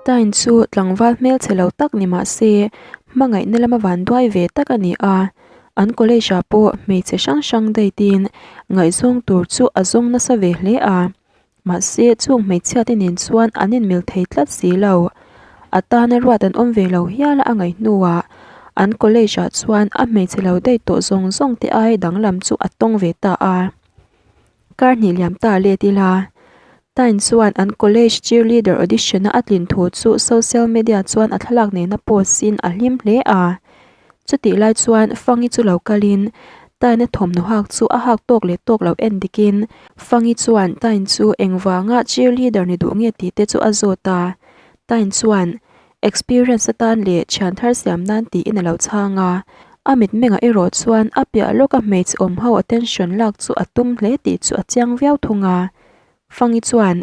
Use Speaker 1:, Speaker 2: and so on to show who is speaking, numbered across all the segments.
Speaker 1: Tain chu tlangval hmelchhe lo tak ni mah se, hmangaihna lama vanduai ve tak a ni a. An college ah pawh hmeichhe hrang hrang date in ngaihzawng tur chu a zawng nasa ve hle a. Mahse chung hmeichhia te nen chuan an inmil thei tlat si lo. A tana ruat an awm ve lo hial a a ngaih hnuah an college ah chuan a hmeichhe lo date tawh zawng zawng te ai danglam chu a tawng ve ta a. Kar hnih liam ta let ila, Tain chuan an college cheerleader audition a a tlin thu chu social media chuan a thlalak nena post in a hlim hle a. Chutih lai chuan Fangi chu lo kalin Taina thawmhnaw hak chu a hak tawk leh tawk lo en dikin Fangi chuan Tain chu engvanga cheerleader ni duh nge tih te chu a zawt a. Tain chuan Experience atan leh thian thar siam nan tiin a lo chhang a. A mitmengah erawh chuan a piah lawka hmeichhe awm ho attention lak chu a tum hle tih chu a chiang viau thung a. Fangi chuan,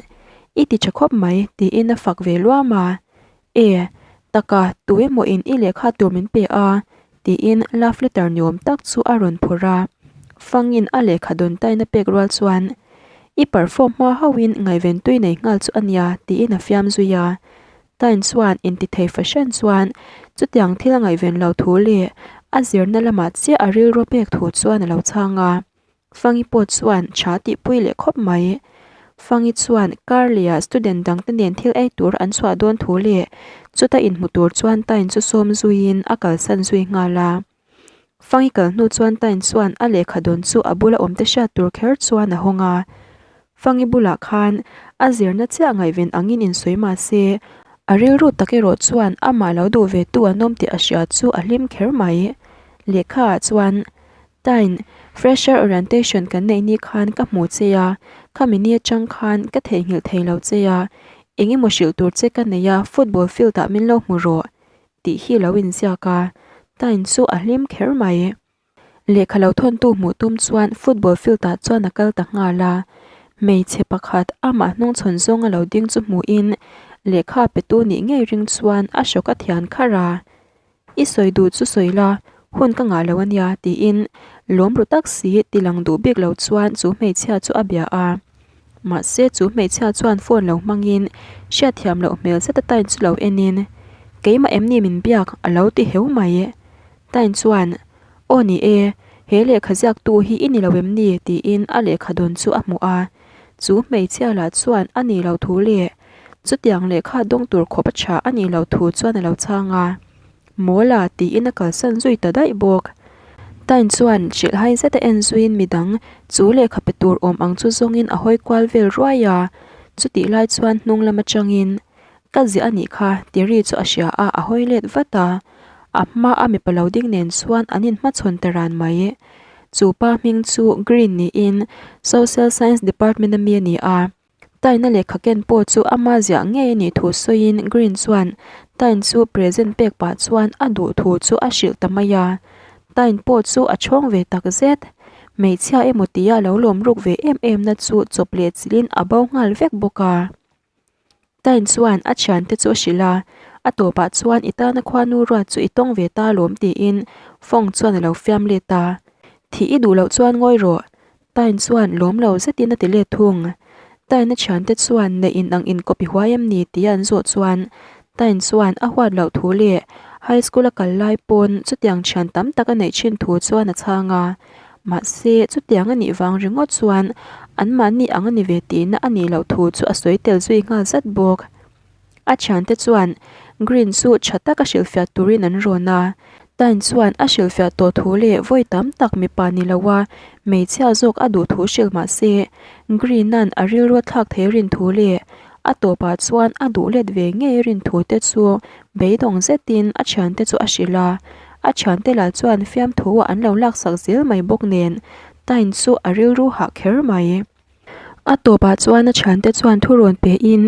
Speaker 1: I ti tha khawp mai, tiin a fak ve luam a. E, taka, tu emaw in i lehkha tur min pe a, tiin love letter ni awm tak chu a rawn phur a. Fangin a lehkha dawn taina pek rual chuan, I perform hma hauhin ngaihven tui nei nghal chu a nia, tiin a fiam zui a. Tain chuan intithei fahran chuan chutiang thil a ngaihven lo thu leh a zirna lamah chiah a rilru pek thu chuan a lo chhang a. Fangi pawh chuan tha tihpui leh khawp mai. Fangi chuan Carley-a student dangte nen thil ei tur an chhuah dawn thu leh chuta inhmu tur chuan Tain chu sawm zuiin a kalsan zui nghal a. Fangi kal hnu chuan Tain chuan a lehkha dawn chu a bula awmte hriat tur kher chuan a hawng a. Fangi bulah khan a zirna chiah ngaihven angin insawi mah se, a rilru tak erawh chuan amah lo duh ve tu an awm tih a hria chu a hlim kher mai. Lehkhaah chuan Tain, fresher orientation kan neih ni khan ka hmu che a, khami ni atang khan ka theihnghilh thei lo che a, eng emaw hrilh tur che ka nei a, football field ah min lo hmu rawh tih hi lo inziak a, Tain chu a hlim kher mai. Lehkha lo thawntu hmuh tum chuan football field ah chuan a kal ta nghal a, hmeichhe pakhat amah hnungchhawn zawng a lo ding chu hmuhin lehkha petu nih ngei ring chuan a hrawk a thian kharh a. I sawi duh chu sawi la, hun ka ngah lo a nia, tiin lawm ru tak si ti lang duh bik lo chuan chu hmeichhia chu a bia a. Mahse chu hmeichhia chuan phone lo hmangin hriatthiam loh hmel zet a Tain chu lo enin, Keimah em ni min biak? a lo ti heu mai. Tain chuan, Aw ni e, he lehkha ziaktu hi i ni lo em ni? tiin a lehkha dawn chu a hmuh a. Chu hmeichhia lah chuan a ni lo thu leh Chutiang lehkha dawng tur khawp a tha a nih loh thu chuan a lo chhang a, Mawla tiin a kalsan zui ta daih bawk. Tain chuan hrilhhai zet a en zuiin midang chu lehkha pe tur awm ang chu zawngin a hawi kual vel ruai a, chutih lai chuan hnung lam atangin Ka ziah a nih kha ti ri chu a hria a, a hawi let vat a, a hma a mipa lo ding nen chuan an inhmachhawn ta ran mai. Chu pa hming chu Green niin Social Science Department a mi a ni a. Taina lehkha ken pawh chu ama ziah ngei a nih thu sawiin Green chuan Tain chu present pek pah chuan a duh thu chu a hrilh ta mai a. Tain pawh chu a chhawng ve tak zet. Hmeichhia emaw tia lo lawm ruk ve em em na chu chawp leh chilhin a bo nghal vek bawk a. Tain chuan a thiante chu a hrilh a, a tawpah chuan i tana khuanu ruat chu i tawng ve ta lawm tiin Fong chuan a lo fiam let a. Thih i duh loh chuan ngawi rawh. Tain chuan lawm lo zetin a ti let thung. Tain a thiante chuan neih in ang inkawp i huai em ni tia an zawh chuan Tain chuan a huat loh thu leh high school a kal lai pawn chutiang thian tam tak a neih thin thu chuan a chhang a. Mahse chutiang a nih vang ringawt chuan anmahni ang a ni ve tihna a nih loh thu chu a sawi tel zui nghal zat bawk. A thiante chuan Green chu tha taka hrilhfiah turin an rawn a, Tain chuan a hrilhfiah tawh thu leh vawi tam tak mipa ni loa hmeichhia zawk a duh thu hrilh mah se, Green-a'n a rilru thlak thei rin thu leh a tawpah chuan a duh let ve ngei rin thu te chu beidawng zetin a thiante chu a hrilh a, a thiante lah chuan fiamthu-ah an lo laksak zel mai bawk nen Tain chu a rilru hah kher mai. A tawpah chuan a thiante chuan thu rawn pehin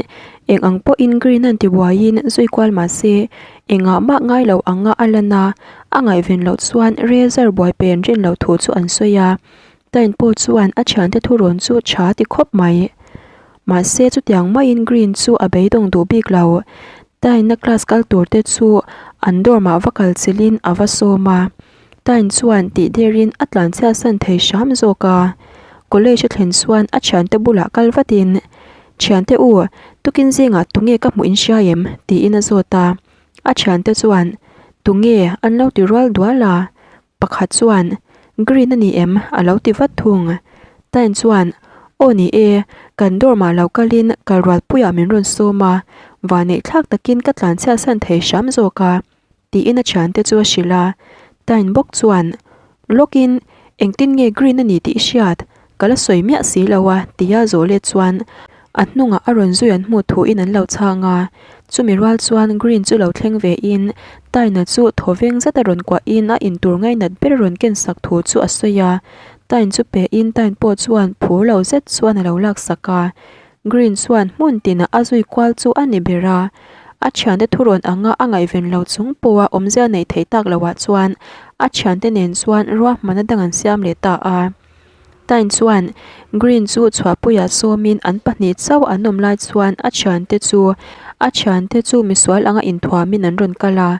Speaker 1: eng ang pawhin green an ti buaiin zui kual mah se engah mah ngai lo anga a lan a, a ngaihven loh chuan Razor buai pen rin loh thu chu an sawi a. Tain pawh chuan a thiante thu rawn chu tha ti khawp mai. Mahse chutiang maiin Green chu a beidawng duh bik lo. Tain-a class kal tur te chu an dorm ah va kal chilhin a va sawm a. Tain chuan tih derin a tlanchhiatsan thei hram zawk a, college a thlen chuan a thiante bulah kal vatin, Thiante u, tukin zingah tunge ka hmuh in hria em? tiin a zawt a. A thiante chuan, Tunge? an lo ti rual dual a. Pakhat chuan, Green a ni em? a lo ti vat thung. Tain chuan, Aw ni e, kan dorm ah lo kalin kalrualpuiah min rawn sawm a, vanneih thlak takin ka tlanchhiatsan thei hram zawk a. Tiin a thiante chu a hrilh a, Tain bawk chuan, Lawkin, engtin nge Green a ni tih i hriat? Ka la sawi miah si lo a, tia zawh let chuan a hnungah a rawn zui an hmuh thuin an lo chhang a. Chumi rual chuan Green chu lo thleng vein Taina chu thawveng zet a rawn kuahin a intur ngainat ber a rawn ken sak thu chu a sawi a. Tain chu pehin Tain pawh chuan phur lo zet chuan a lo laksak a. Green chuan hmun tinah a zui kual chu a ni ber a, a thiante thurawn anga a ngaihven lo chung pawha awmzia neih theih tak loah chuan a thiante nen chuan ruahmanna dang an siam leh ta a. Tain chuan Green chu chhuahpuiah sawmin an pahnih chauh an awm lai chuan a thiante chu a thiante chu misual anga inthuamin an rawn kal a,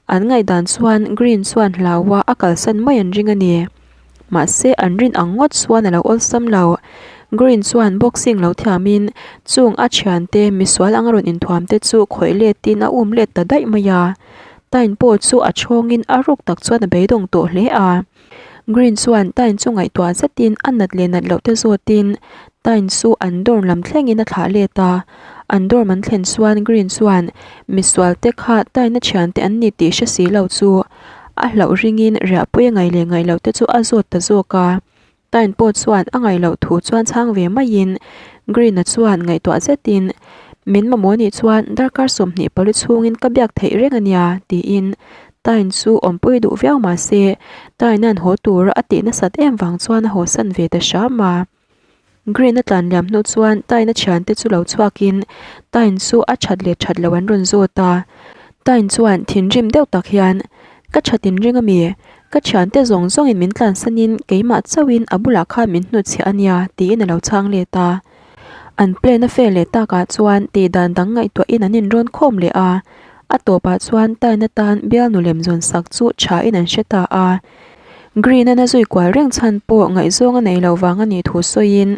Speaker 1: an ngaihdan chuan Green chuan hlaua a kalsan mai an ring a ni. Mahse an rin ang ngawt chuan a lo awlsam lo. Green chuan boxing lo thiamin chung a thiante misual anga rawn inthuam te chu khawih letin a um let ta daih mai a. Tain pawh chu a chhawngin a ruk tak chuan a beidawng tawh hle a. Green chuan Tain chu ngaihtuah zetin a nat leh nat loh te zawtin Tain chu an dorm lam thlengin a thlah let a. An dorm an thlen chuan Green chuan misual te kha Tain a thiante an ni tih hre si lo chu A hlauh ringin riahpui a ngaih leh ngaih loh te chu a zawt ta zawk a. Tain pawh chuan a ngaih loh thu chuan chhang ve maiin Green-a chuan ngaihtuah zetin, Min mamawh nih chuan darkar 20 pali chhungin ka biak theih reng a nia, tiin Tain chu awmpui duh viau mah se Tain-a'n haw tura a tih nasat em vang chuan a hawsan ve ta hram a. Green a tlan liam hnu chuan Tain a thiante chu lo chhuakin Tain chu a that leh that lo an rawn zawt a. Tain chuan thinrim deuh tak hian, Ka that inring a mi? Ka thiante zawng zawngin min tlansanin keimah chauhin a bulah khan min hnutchhiah a nia, tiin a lo chhang let a. An plan a fail leh takah chuan tih dan dang ngaihtuahin an inrawn khawm leh a. A tawpah chuan Tain atan bialnu lem zawn sak chu thain an hre ta a. Green-a'n a zui kual reng chhan pawh ngaihzawng a nei lo vang a nih thu sawiin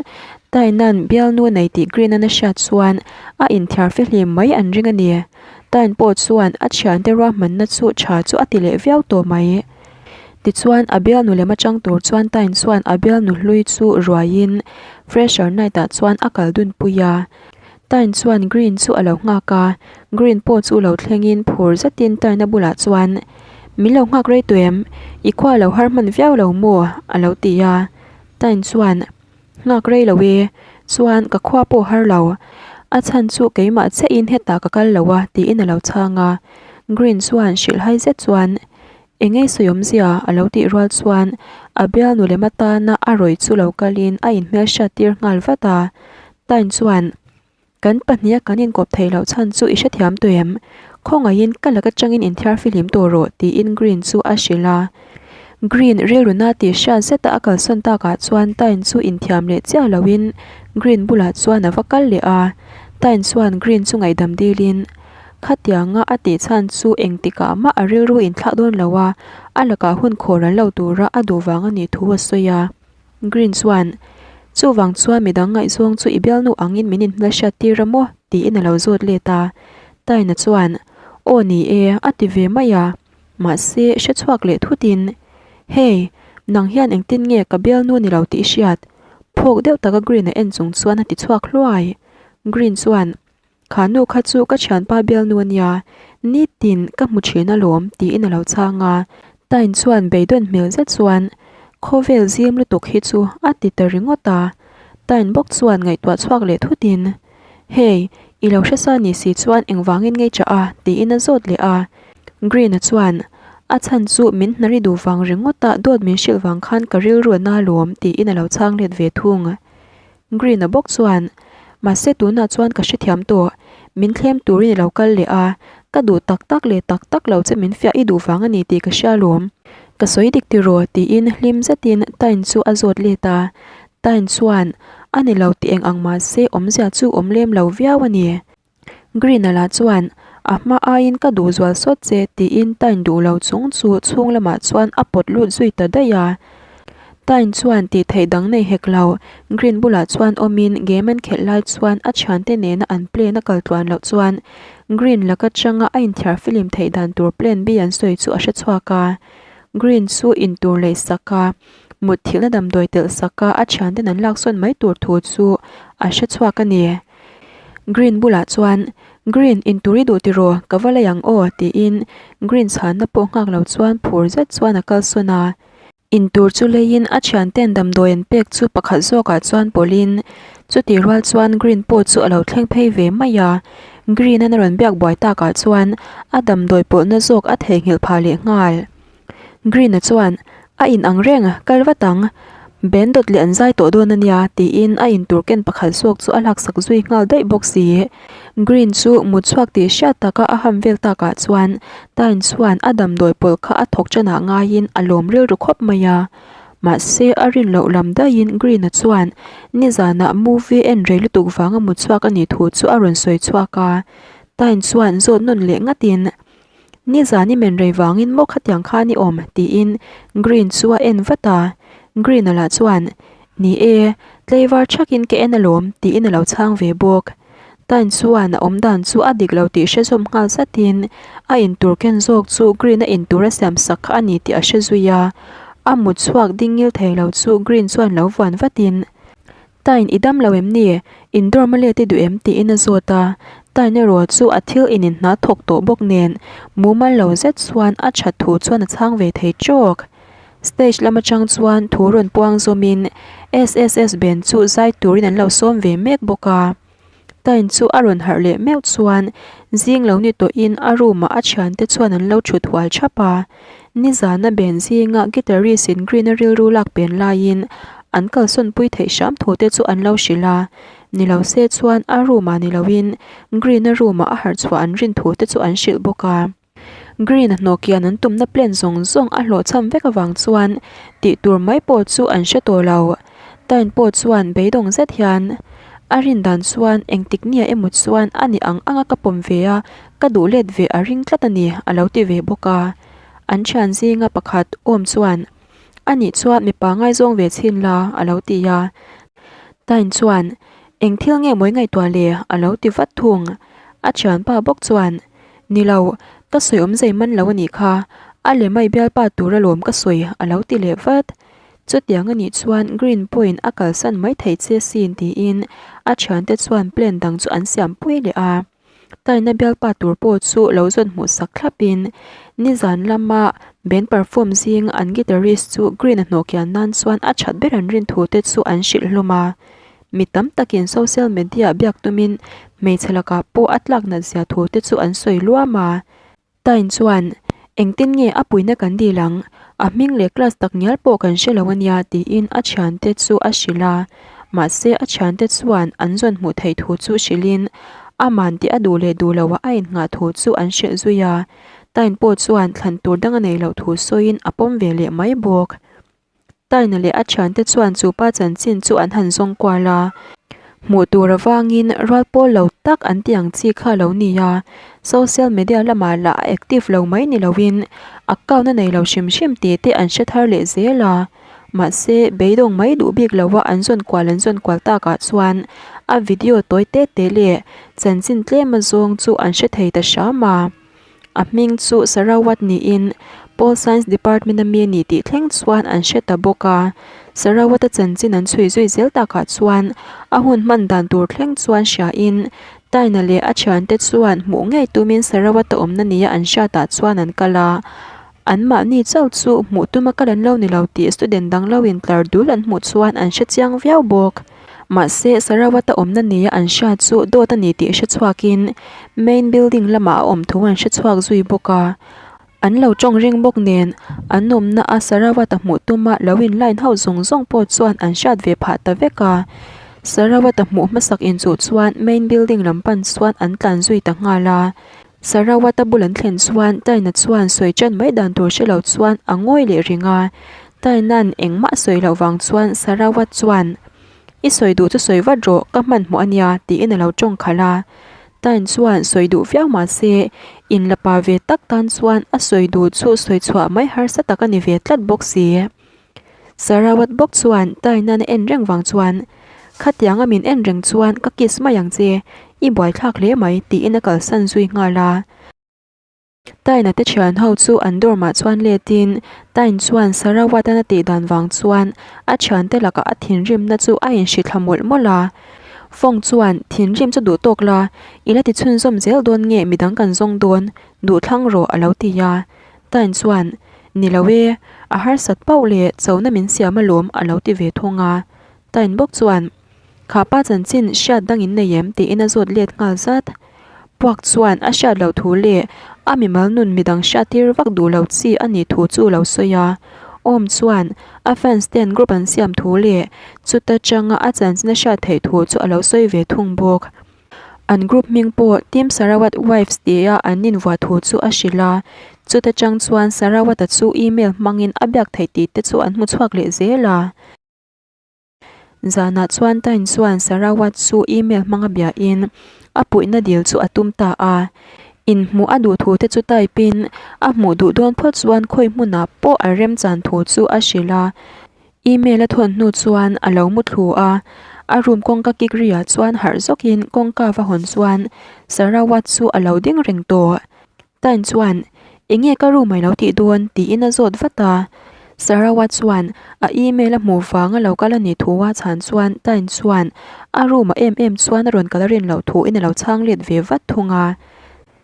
Speaker 1: Tyne-a'n bialnu a nei tih Green-a'n a hriat chuan a inthiar fihlim mai an ring a ni. Tyne pawh chuan a thiante ruahmanna chu tha chu a ti leh viau tawh mai. Tichuan a bialnu lem atang tur chuan Tyne chuan a bialnu hlui chu ruaiin Fresher Night-ah chuan a kal dunpui a. Tyne chuan Green chu a lo nghak a, Green pawh chu lo thlengin phur zetin Tyne-a bulah chuan, Min lo nghak rei tawh em? I khua lo har hman viau lo maw? a lo ti a. Tyne chuan, Nghak rei lo e, chuan ka khua pawh har lo. A chhan chu keimah chiahin hetah ka kal lo a, tiin a lo chhang a. Green chuan hrilhhai zet chuan, Eng ei sawi awmzia? a lo tih rual chuan a bialnu lem atana a rawih chu lo kalin a inhmelhriat tir nghal vat a. Tain chuan, Kan pahniha kan inkawp theih loh chhan chu i hrethiam tawh em? Khawngaihin ka lak atangin inthiar fihlim tawh rawh, tiin Green chu a hrilh a. Green rilruna tih hriat zeta a kalsawn takah chuan Tain chu inthiam leh chiah loin Green bulah chuan a va kal leh a. Tain chuan Green chu ngaihdam dilin, Khatianga a tih chhan chu engtikah mah a rilru inthlah dawn lo a, a lakah hun khawr an lo tura a duh vang a nih thu a sawi a. Green chuan, Chuvang chuan midang ngaihzawng chu i bialnu angin min inhmelhriat tir a maw? tiin a lo zawt let a. Taina chuan, Aw ni e, a ti ve mai a. Mahse, hre chhuak leh thutin, Hey, nang hian engtin nge ka bialnu ni lo tih i hriat? Phawk deuh taka Green a en chung chuan a ti chhuak hluai. Green chuan, Kha nu kha chu ka thianpa bialnu a nia, nitin ka hmu thin alawm tiin a lo chhang a. Tain chuan beidawn hmel zet chuan, Khawvel zim lutuk hi chu a ti ta ringawt a. Tain bawk chuan ngaihtuah chhuak leh thutin, Hey, i lo hresa ni si chuan engvangin ngei chah a? tiin a zawt leh a. Green-a chuan, A chhan chu min hnari duh vang ringawta dawt min hrilh vang khan ka rilru a na alawm tiin a lo chhang let ve thung. Green-a bawk chuan, Mahse tunah chuan ka hrethiam tawh, min thlem turin i lo kal leh a, ka duh tak tak leh tak tak lo che min fiah i duh vang a ni tih ka hria alawm. Ka sawi dik tiraw? tiin hlim zetin Tain chu a zawt let a. Tain chuan, A ni lo ti eng ang mahse awmzia chu awm lem lo viau a ni. Green-a lah chuan, A hma aiin ka duh zual sawt che, tiin Tain duh lo chung chu chhung lamah chuan a pawt lut zui ta daih a. Tain chuan tih theih dang nei hek lo, Green bulah chuan awmin game an khelh lai chuan a thiante nena an plan a kal tluan loh chuan Green laka changa a inthiar filim theih dan tur plan B an sawi chu a hre chhuak a. Green chu intur lei sak a, mutthilhna damdawi telh sak a a thianten an laksawn mai tur thu chu a hre chhuak a ni. Green bulah chuan, Green, intur i duh tiraw? Ka va lei ang aw, tiin Green chhanna pawh nghak lo chuan phur zet chuan a kalsawn a. Intur chu leiin a thianten damdawi an pek chu pakhat zawkah chuan pawlhin chutih rual chuan Green pawh chu a lo thleng phei ve mai a. Green-an a rawn biak buai takah chuan a damdawi pawlhna zawk a theihnghilh phah leh nghal. Green-a chuan, A in ang reng, kal vat ang. Ben dawt leh an zai tawh dawn a nia, tiin a intur ken pakhat zawk chu a laksak zui nghal daih bawk si. Green chu mut chhuak tih hriat taka a ham vel takah chuan Tain chuan a damdawi pawlh kha a thawk chanah ngaiin a lawm rilru khawp mai a. Mahse a rin loh lam daihin Green-a chuan nizanah movie en rei lutuk vanga mut chhuak a nih thu chu a rawn sawi chhuak a. Tain chuan zawt nawn leh ngatin, Nizan i men rei vangin maw khatiang khan i awm? tiin Green chu a en vat a. Green-a lah chuan, Ni e, tleivar thakin ka en alawm, tiin a lo chhang ve bawk. Tain chuan a awmdan chu a dik lo tih hre zawm nghal zatin a intur ken zawk chu Green-a intur a siam sak kha a ni tih a hre zui a. A mut chhuak ding ngil thei lo chu Green chuan lo vuan vatin, Tain i dam lo em ni? In dorm a let i duh em? tiin a zawt a. Tain erawh chu a thil in inhna thawk tawh bawk nen mumal lo zet chuan a that thu chuan a chhang ve thei tawk. Stage lam atang chuan thu rawn puang zawmin SSS band chu zai turin an lo sawm ve mek bawk a. Tain chu a rawn harh leh meuh chuan zing lo ni tawhin a room ah a thiante chuan an lo thut hual thap a. Nizana band zinga guitarist in Green a rilru lak pen laiin an kalsawn pui theih hram thu te chu an lo hrilh a. Ni lo se chuan a room ah ni loin Green a room ah a harh chhuah an rin thu te chu an hrilh bawk a. Green a hnawhkian an tumna plan zawng zawng a hlawhchham vek avang chuan tih tur mai pawh chu an hre tawh lo. Tain pawh chuan beidawng zet hian a rin dan chuan engtik nia emaw chuan a ni ang anga ka pawm ve a, ka duh let ve a ring tlat a ni a lo ti ve bawk a. An thian zinga pakhat awm chuan a nih chuan mipa ngaizawng ve chhin la a lo ti a. Tain chuan eng thil nge mawi ngaihtuah le a lo ti vat thung. A thianpa bawk chuan Ni lo, ka sawi awm zei man lo a nih kha, a lem a i bialpa tur alawm ka sawi a lo ti leh vat. Chutiang a nih chuan Green pawhin a kalsan mai thei che sin tiin a thiante chuan plan dang chu an siam pui leh a. Taina bialpa tur pawh chu lo zawn hmuh sak thlapin nizan lama band perform zing an guitarist chu Green a hnawh kian nan chuan a that ber an rin thu te chu an hrilh hlawm a. Mi tam takin social media biak tumin hmeichhe lakah pawh a tlak nat zia thu te chu an sawi luam a. Tain chuan, Engtin nge a puina kan dil ang? A hming leh class tak ngial pawh kan hre lo a nia tiin a thiante chu a hrilh a. Mahse a thiante chuan an zawn hmuh theih thu chu hrilhin aman tih a duh leh duh loh a innghah thu chu an hrilh zui a. Tain pawh chuan thlan tur dang a nei loh thu sawiin a pawm ve leh mai bawk. Taina leh a thiante chuan chu pa chanchin chu an han zawng kual a, hmuh tur avangin rual pawl lo tak an tih ang chi kha a lo ni a, social media lamah lah a active lo mai ni loin account a nei lo hrim hrim tih te an hre thar leh zel a, mahse beidawng mai duh bik loa an zawn kual an zawn kual takah chuan a video tawi te te leh chanchin tlem azawng chu an hre thei ta hram a. A hming chu Sarawat niin Pol Science Department a mi a ni tih thleng chuan an hre ta bawk a. Sarawat-a chanchin an chhui zui zel takah chuan a hun hman dan tur thleng chuan hriain Taina leh a thiante chuan hmuh ngei tumin Sarawat-a awmna nia an hriatah chuan an kal a. Anmahni chauh chu hmuh tuma kal an lo ni lo tih student dang lo intlar dul an hmuh chuan an hre chiang viau bawk. Mahse, Sarawat-a awmna nia an hriat chu dawt a ni tih hre chhuakin main building lamah a awm thu an hre chhuak zui bawk a. An lo tawng ring bawk nen, an awmna a Sarawat-a hmuh tuma lo in line ho zawng zawng pawh chuan an hriat ve phah ta vek a. Sarawat-a hmuh hmasak inchuh chuan main building lam pan chuan an tlan zui ta nghal a. Sarawat-a bul an thlen chuan Taina chuan sawi ṭan mai dan tur hre lo chuan a ngawi leh ring a. Taina'n engmah sawi loh vang chuan Sarawat chuan, I sawi duh chu sawi vat rawh, ka hmanhmawh a nia, tiin a lo ṭawng khalh a. Tain chuan sawi duh viau mah se, inla pa ve tak tan chuan a sawi duh chu sawi chhuah mai harsa tak a ni ve tlat bawk si. Sarawat bawk chuan Taina'n a en reng vang chuan, Khatianga min en reng chuan ka kiss mai ang che, i buaithlak hle mai, tiin a kalsan zui nghal a. Taina te thian ho chu an dorm ah chuan let in Tain chuan Sarawat-an a tih dan vang chuan a thiante lakah a thinrimna chu a inhri thla mawlh mawlh a. Fong chuan thinrim chu duh tawk la, i la ti chhunzawm zel dawn nge midang kan zawng dawn, duh thlang rawh a lo ti a. Tain chuan, Ni lo e, a harsat pauh leh chona min siam alawm a lo ti ve thung a. Tain bawk chuan, Kha pa chanchin hriat dang in nei em? tiin a zawt let nghal zat. Puak chuan a hriat loh thu leh a mimal nun midang hriat tir vak duh lo chi a nih thu chu lo sawi a. Awm chuan a fans ten group an siam thu leh chuta tanga a chanchin a hriat theih thu chu a lo sawi ve thung bawk. An group hming pawh Team Sarawat Wives tia an invuah thu chu a hrilh a. Chuta tang chuan Sarawat-a chu email hmangin a biak theih tih te chu an hmu chhuak leh zel a. Zanah chuan Tain chuan Sarawat chu email hmanga biain a puihna dil chu a tum ta a. Inhmuh a duh thu te chu type in a hmuh duh dawn phawt chuan khawi hmunah pawh a remchan thu chu a hrilh a. Email a thawn hnu chuan a lo mu thlu a, a room kawngka kik riah chuan harh zawkin kawngka va hawn chuan Sarawat chu a lo ding reng tawh. Tain chuan, Enge ka room a lo tih dawn? tiin a zawt vat a. Sarawa chuan a email a hmuh vanga lo kal a nih thu a chhan chuan Tain chuan a room ah em em chuan a rawn kal a rin loh thu in a lo chhang let ve vat thung a.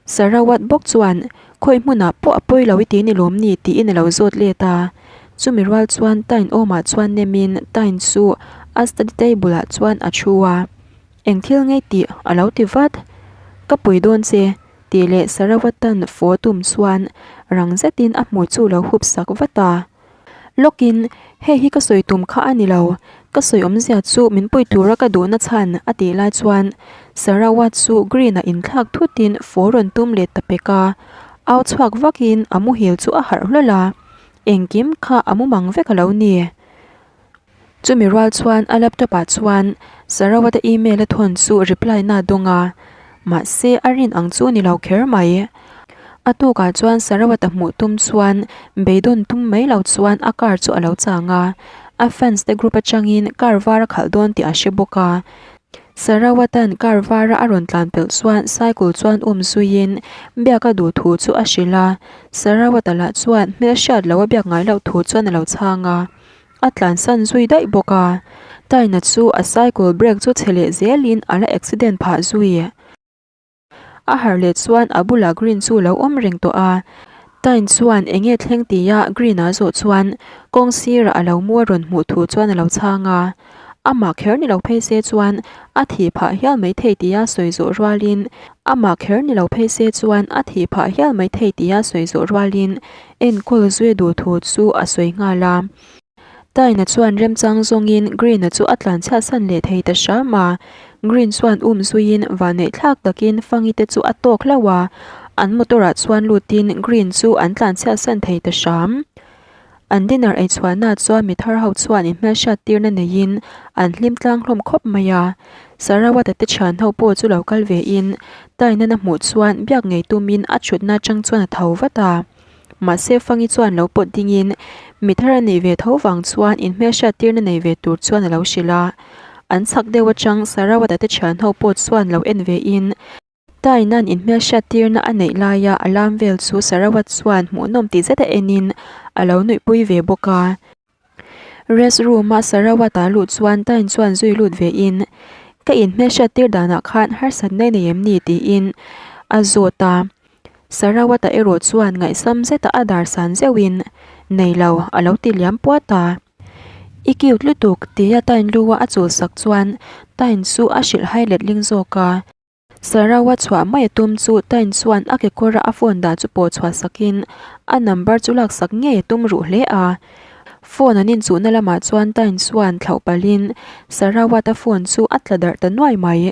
Speaker 1: Sarawat bawk chuan, Khawi hmunah pawh a pawi lo i ti ni lawm ni? tiin a lo zawt let a. Chumi rual chuan Tain awmah chuan nemin Tain chu a study table ah chuan a thu a. Eng thil ngei tih a lo ti vat. Ka pui dawn che. Tih leh Sarawatan faw tum chuan rang zetin a hmui chu lo hup sak vat a. Lawkin, hei hi ka sawi tum kha a ni lo, ka sawi awmzia chu min pui tura ka duhna chhan a tih lai chuan Sarawat chu green-ah inthlak thutin faw rawn tum leh ta pek a, au chhuak vakin a muhil chu a harh hlawl a, engkim kha a mumang vek a lo ni. Chumi rual chuan a laptop ah chuan Sarawat-a email a thawn chu reply na dawng a, mahse a rin ang chu ni lo kher mai. A tukah chuan Sarawat-a hmuh tum chuan beidawn tum mai lo chuan a car chu a lo chang a, a fans te group atangin car var a khalh dawn tih a hre bawk a. Sarawat-a'n car vara a rawn tlan pelh chuan cycle chuan um zuiin biak a duh thu chu a hrilh a, Sarawat-a lah chuan hmelhriat lo a biak ngai loh thu chuan a lo chhang a. A tlansan zui daih bawk a, Taina chu a cycle brake chu chhe leh zelin a la accident phah zui. A harh leh chuan a bulah Green chu lo awm reng tawh a, Tain chuan eng nge thleng tia Green a zawh chuan kawng sirah a lo mu a rawn hmuh thu chuan a lo chhang a. Amah kher ni lo phei se chuan a thih phah hial mai thei tia sawi zawh rualin Amah kher ni lo phei se chuan a thih phah hial mai thei tia sawi zawh rualin enkawl zui duh thu chu a sawi nghal a. Taina chuan remchang zawngin Green-a chu a tlanchhiatsan leh thei ta hram a. Green chuan um zuiin vanneih thlak takin Fangi te chu a tawk hlauh a, an motor-ah chuan lutin Green chu an tlanchhiatsan thei ta hram. An dinner ei chhuahna chuan mi thar ho chuan inhmelhriat tirna neiin an hlim tlang hlawm khawp mai a. Sarawat-a te thian ho pawh chu lo kal ve in Tainana hmuh chuan biak ngei tumin a thutna atang chuan a tho vat a. Mahse Fangi chuan lo pawt dingin mi thar a nih ve tho vang chuan inhmelhriat tirna nei ve tur chuan a lo hrilh a. An chhak deuh atang Sarawat-a te thian ho pawh chuan lo en ve in Tainan inhmelhriat tirna a neih laia a lam vel chu Sarawat chuan hmuhnawm ti zeta enin a lo nuihpui ve bawk a. Rest room-a Sarawat-a luh chuan Tain chuan zui lut vein, Ka inhmelhriat tir danah khan harsatna i nei em ni? tiin a zawt a. Sarawat-a erawh chuan ngaihsam zeta a dar san zeuhin, Nei lo, a lo ti liam puat a. I cute lutuk, tia Tain lu-a a chul sak chuan Tain chu a hrilhhai letling zawk a. Sarah-a chhuah mai a tum chu Tain chuan a kekawra a phone dah chu pawh chhuah sakin a number chu laksak ngei a tum ruh hle a. Phone an inchuhna lamah chuan Tain chuan thlauh palhin Sarawat-a phone chu a tla darh ta nuai mai.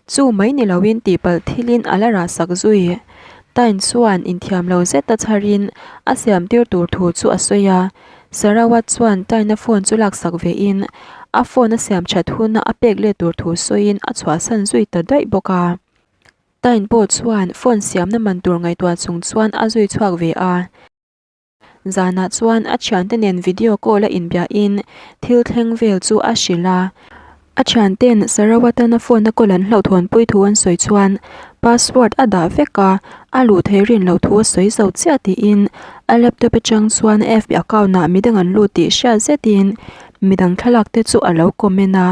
Speaker 1: Chu mai ni loin tihpalh thilin a la rah sak zui. Tain chuan inthiam lo zeta chharin a siam tir tur thu chu a sawi a. Sarawat chuan Taina phone chu laksak vein a phone a siam that huna a pek let tur thu sawiin a chhuahsan zui ta daih bawk a. Tain pawh chuan phone siamna man tur ngaihtuah chung chuan a zui chhuak ve a. Zanah chuan a thiante nen video call a inbiahin thil thleng vel chu a hrilh a. A thianten Sarawatana phone a kawl an hlauhthawnpui thu an sawi chuan password a dah vek a, a luh theih rin loh thu a sawi zo chiah tiin a laptop atang chuan FB account ah midang an lut tih hriat zetin midang thlalak te chu a lo comment a.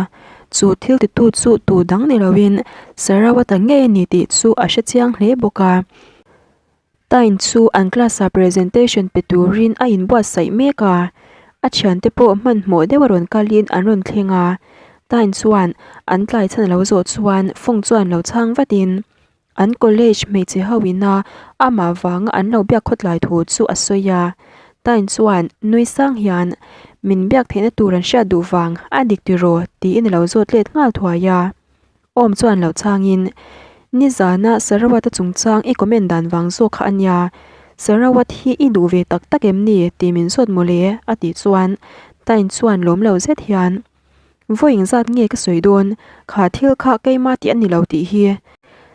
Speaker 1: Chu thil titu chu tu dang ni loin Sarawata ngei a ni tih chu a hre chiang hle bawk a. Tain chu an class-ah presentation pe turin a inbuatsaih mek a, a thiante pawh hmanhmawh deuh a rawn kalin an rawn thleng a. Tain chuan an tlai chhan a lo zawh chuan phone chuan lo chhang vatin an college hmeichhe ho ina amah vanga an lo biak khawtlai thu chu a sawi a. Tain chuan nui sang hian min biak theihna tur an hriat duh vang a dik tiraw tiin a lo zawt let nghal thuai a. Awm chuan lo chhangin, Nizana Sarawat-a chungchang i comment dan vang zawk kha a nia. Sarawat hi i duh ve tak tak em ni? tih min zawt mawle, a tih chuan Tain chuan lawm lo zet hian, Vawi engzat nge ka sawi dawn? Kha thil kha keima tih a ni lo tih hi.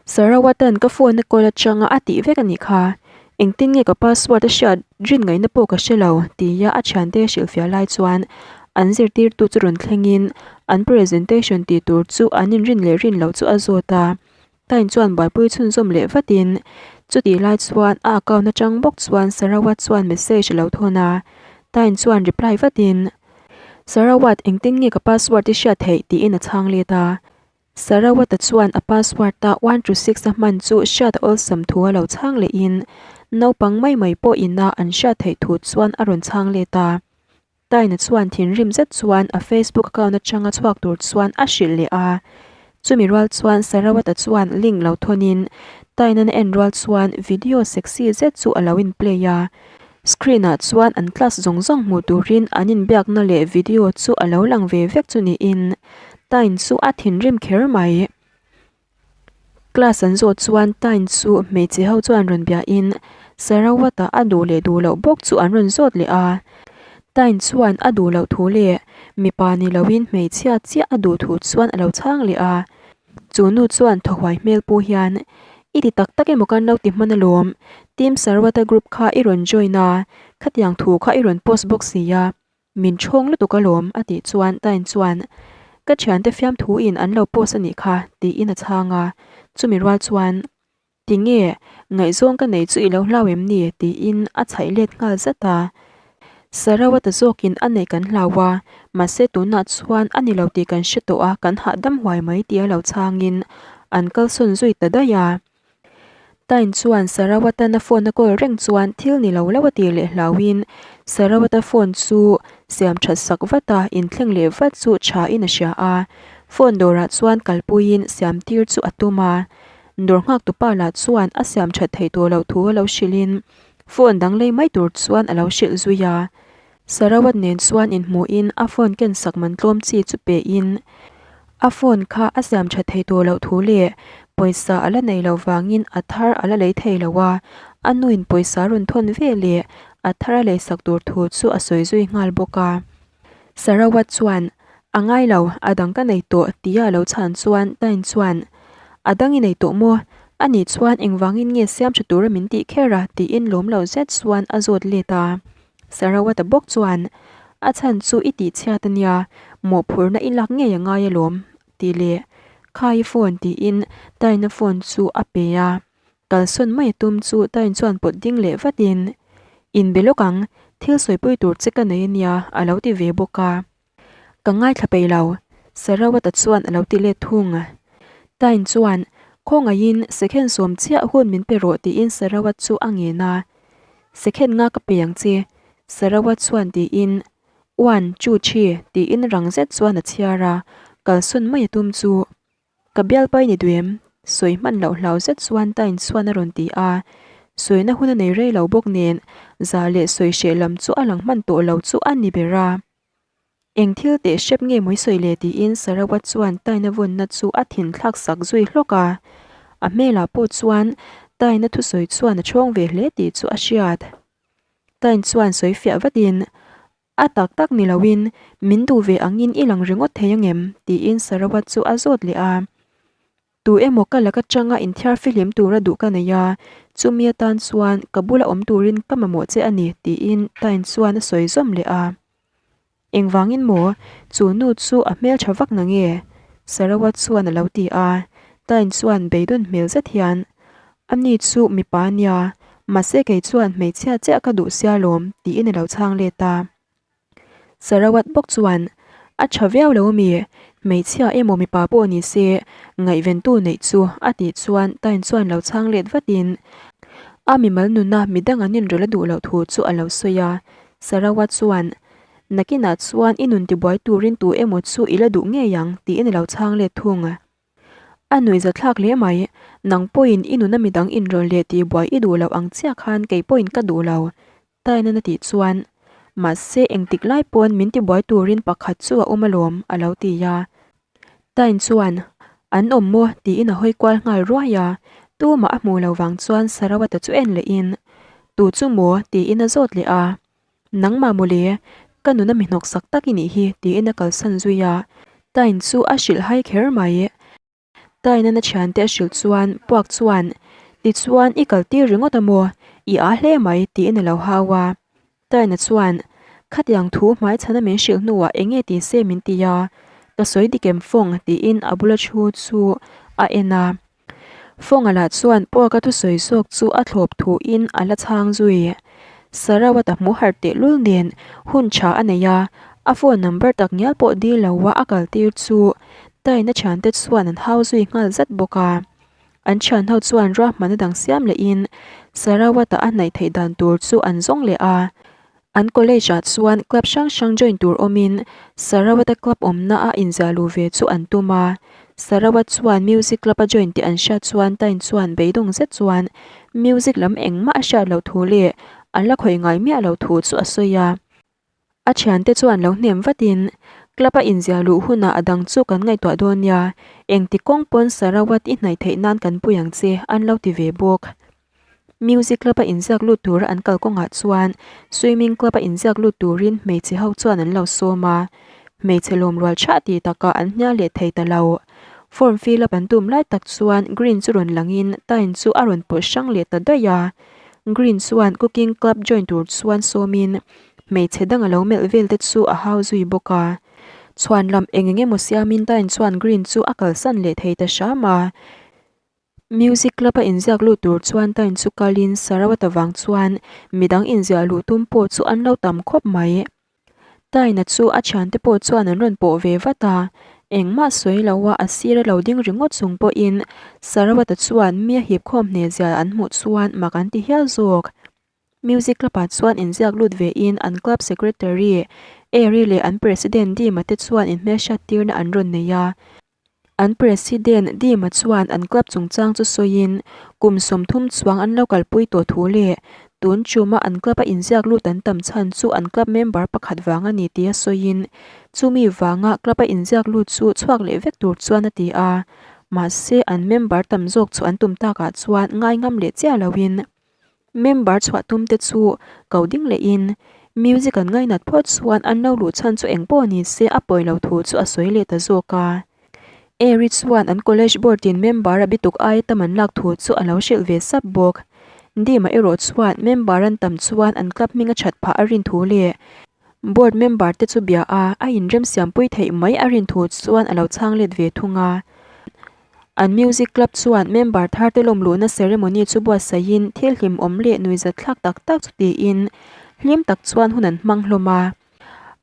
Speaker 1: Sarawat-a'n ka phone a call atanga a tih vek a nih kha. Engtin nge ka password a hriat rin ngaihna pawh ka hre lo, tia a thiante a hrilhfiah lai chuan an zirtirtu chu rawn thlengin an presentation tih tur chu an inrin leh rin loh chu a zawt a. Tain chuan buaipui chhunzawm leh vatin chutih lai chuan a account atang bawk chuan Sarawat chuan message a lo thawn a. Tain chuan reply vatin, Sarawat engtin nge ka password i hriat theih? tiin a chhang let a. Sarawat-a chuan a password-a one to six a hman chu hriat a awlsam thu a lo chhang lehin naupang mai mai pawh ina an hriat theih thu chuan a rawn chhang let a. Taina chuan thinrim zet chuan a Facebook account atanga chhuak tur chuan a hrilh leh a. Chumi rual chuan Sarawat-a chuan link lo thawnin Taina na en rual chuan video sexy zet chu a lo in play a. Screen ah chuan an class zawng zawng hmuh turin an inbiakna leh video chu a lo lang ve vek chu niin Tain chu a thinrim kher mai. Class an zawh chuan Tain chu hmeichhe ho chuan rawn biahin Sarawat-ah a duh leh duh loh bawk chu an rawn zawt leh a. Tain chuan a duh loh thu leh mipa ni loin hmeichhia chiah a duh thu chuan a lo chhang leh a. Chu nu chuan thaw huai hmel pu hian, I ti tak tak emaw kan lo ti hman alawm, Team Sarawat-a group kha i rawn join a, khatiang thu kha i rawn post bawk si a. Min ṭhawng lutuk alawm, a tih chuan Tain chuan, Ka ṭhiante fiamthuin an lo post a nih kha, tiin a chhang a. Chumi rual chuan, Tinge, ngaihzawng ka nei chu i lo hlau em ni? tiin a chhaih let nghal zat a. Sarawat-a zawkin a neih kan hlau a, mahse tunah chuan a ni lo tih kan hre tawh a, kan hahdam huai mai tia lo chhangin an kalsawn zui ta daih a. Tain chuan Sarawat-a'n a phone a call reng chuan thil ni lo lo a tih leh hlauhin Sarawat-a phone chu siam that sak vat a, inthleng leh vat chu thain a hria a. Phone dawrah chuan kalpuiin siam tir chu a tum a. Dawr nghak tupa lah chuan a siam that theih tawh loh thu a lo hrilhin phone dang lei mai tur chuan a lo hrilh zui a. Sarawat nen chuan inhmuhin a phone ken sak man tlawm chi chu pein a phone kha a siam tha thei tawh loh thu leh pawisa a la nei loh vangin a thar a la lei thei lo a, a nuin pawisa rawn thawn ve leh a thar a lei sak tur thu chu a sawi zui nghal bawk a. Sarawat chuan, A ngai lo, a dang ka nei tawh tia a lo chhan chuan Tain chuan, A dang i nei tawh maw? Ani chuan engvangin nge siam tha tura min tih kher a? tiin lawm lo zet chuan a zawt let a. Sarawat-a bawk chuan, A chhan chu i tih chhiat a nia, mawhphurhna i lak ngei a ngai alawm, tih leh Khai phone tiin Taina phone chu a pe a. Kalsawn mai a tum chu Tain chuan pawt ding leh vatin, Inbe lawk ang, thil sawipui tur che ka nei a nia, a lo ti ve bawk a. Ka ngaithla peih lo, Sarawat-a chuan a lo ti let thung. Tain chuan, Khawngaihin second sawm chiah hun min pe rawh tiin Sarawat chu a ngen a. Second nga ka pe ang che, Sarawat chuan tiin, One, two, three tiin rang zet chuan a chhiar a, kalsawn mai a tum chu. Ka bialpai ni duh em? Sawi hman loh hlau zet chuan Tain chuan a rawn ti a. Sawina hun a nei rei lo bawk nen za leh sawi hreh lam chu a lang hman tawh lo chu a ni ber a. Eng thil teh hrep nge mawi sawi le tiin Sarawat chuan Taina vawnna chu a thin thlak sak zui hlawk a. A hmelah pawh chuan Taina thusawi chuan a chhawng ve hle tih chu a hriat. Tain chuan sawi fiah vatin A tak tak ni loin min duh ve angin i lang ringawt thei angem? tiin Sarawat chu a zawt leh a. Tu emaw ka lak atanga inthiar fihlim tura duh ka nei a, chumi atan chuan ka bula awm turin ka mamawh che a ni, tiin Tain chuan a sawi zawm leh a. Engvangin maw? Chu nu chu a hmeltha vak na nge? Sarawat chuan a lo ti a. Tain chuan beidawn hmel zet hian, Ani chu mipa a nia, mahse kei chuan hmeichhia chiah ka duh sia lawm, tiin a lo chhang let a. Sarawat bawk chuan, A tha viau lo ami? Hmeichhia emaw mipa pawh ni se, ngaihventu neih chu, a tih chuan Tain chuan lo chhang let vatin a mimal nuna midang an inrawlh a duh loh thu chu a lo sawi a. Sarawat chuan, Nakinah chuan i nun tibuai turin tu emaw chu i la duh ngei ang, tiin a lo chhang let thung. A nuihzathlak hle mai, nang pawhin i nuna midang inrawlh leh tihbuai i duh loh ang chiah khan kei pawhin ka duh lo, Taina na tih chuan, Mahse engtik lai pawn min tibuai turin pakhat chu a awm alawm, a lo ti a. Tain chuan, An awm maw? tiin a hawi kual nghal ruai a. Tumah a hmuh lo vang chuan Sarawata chu en lehin, Tu chu maw? tiin a zawt leh a. Nangmah mawle, ka nuna mi hnawksak tak i nih hi, tiin a kalsan zui a. Tain chu a hrilh hai kher mai. Taina na thiante a hrilh chuan puak chuan, Tichuan i kal tir ringawt a maw? I aa hle mai, tiin a lo hau a. Taina chuan, Khatiang thu hmaichhana min hrilh hnuah eng nge ti se min ti a, ka sawi dik em fawng? tiin a bula thu chu a en a. Fawnga lah chuan puaka thusawi zawk chu a thlawp thuin a la chhang zui. Sarawat a hmu harh tehlul nen hun tha a nei a, a phone number tak ngial pawh dil lo a a kal tir chu Taina thiante chuan an hau zui nghal zat bawk a. An thian ho chuan ruahmanna dang siam lehin Sarawat-a a hnaih theih dan tur chu an zawng leh a. An college ah chuan club hrang hrang join tur awmin Sarawat-a club awmna a inziah luh ve chu an tum a. Sarawat chuan music club a join tih an hriat chuan Tain chuan beidawng zet chuan music lam engmah a hriat loh thu leh a la khawih ngai miah loh thu chu a sawi a. A thiante chuan lo hnem vatin club a inziah luh hunah a dang chu kan ngaihtuah dawn nia, engti kawng pawn Sarawat i hnaih theih nan kan pui ang che an lo ti ve bawk. Music club a inziak lut tura an kal kawngah chuan swimming club a inziak lut turin hmeichhe ho chuan an lo sawm a, hmeichhe lawm rual chhah tih takah an hnial leh thei ta lo. Form fill up an tum lai tak chuan Green chu rawn langin Tain chu a rawn pawlh hrang leh ta daih a. Green chuan cooking club join tur chuan sawmin hmeichhe dang a lo melh vel te chu a hau zui bawk a. Chhuan lam eng eng emaw siamin Tain chuan Green chu a kalsan leh thei ta hram a. Music club a inziak lut tur chuan Tain chu kalin Sarawat avang chuan midang inziah luh tum pawh chu an lo tam khawp mai. Taina chu a thiante pawh chuan an rawn pawh ve vat a, engmah sawi lo a a sir a lo ding ringawt chung pawhin Sarawata chuan mi a hip khawm hne zia an hmuh chuan mak an ti hial zawk. Music club ah chuan inziak lut ve in an club secretary Airy leh an president Dima te chuan inhmelhriat tirna an rawn nei a. An President Dima chuan an club chungchang chu sawiin, kum 30 chuang an lo kalpui tawh thu leh tun tuma an club a inziak lut an tam chhan chu an club member pakhat vang a ni tia sawiin, chumi vanga club a inziak lut chu chhuak leh vek tur chuan a ti a. Mahse, an member tam zawk chu an tum takah chuan ngaingam leh chiah loin Member chhuah tum te chu ko ding lehin music an ngainat phawt chuan an lo luh chhan chu eng pawh ni se a pawi lo thu chu a sawi leh ta zawk a. Airy chuan an college board in member a bituk aia tam an lak thu chu a lo hrilh ve sap bawk. Dima erawh chuan member an tam chuan an club hming a that phah a rin thu leh Board member te chu bia a, a inremsiampui theih mai a rin thu chuan a lo chhang let ve thung a. An music club chuan member thar te lawm luhna ceremony chu buatsaihin thil hlimawm leh nuihzatthlak tak tak chu tiin hlim tak chuan hun an hmang hlawm a.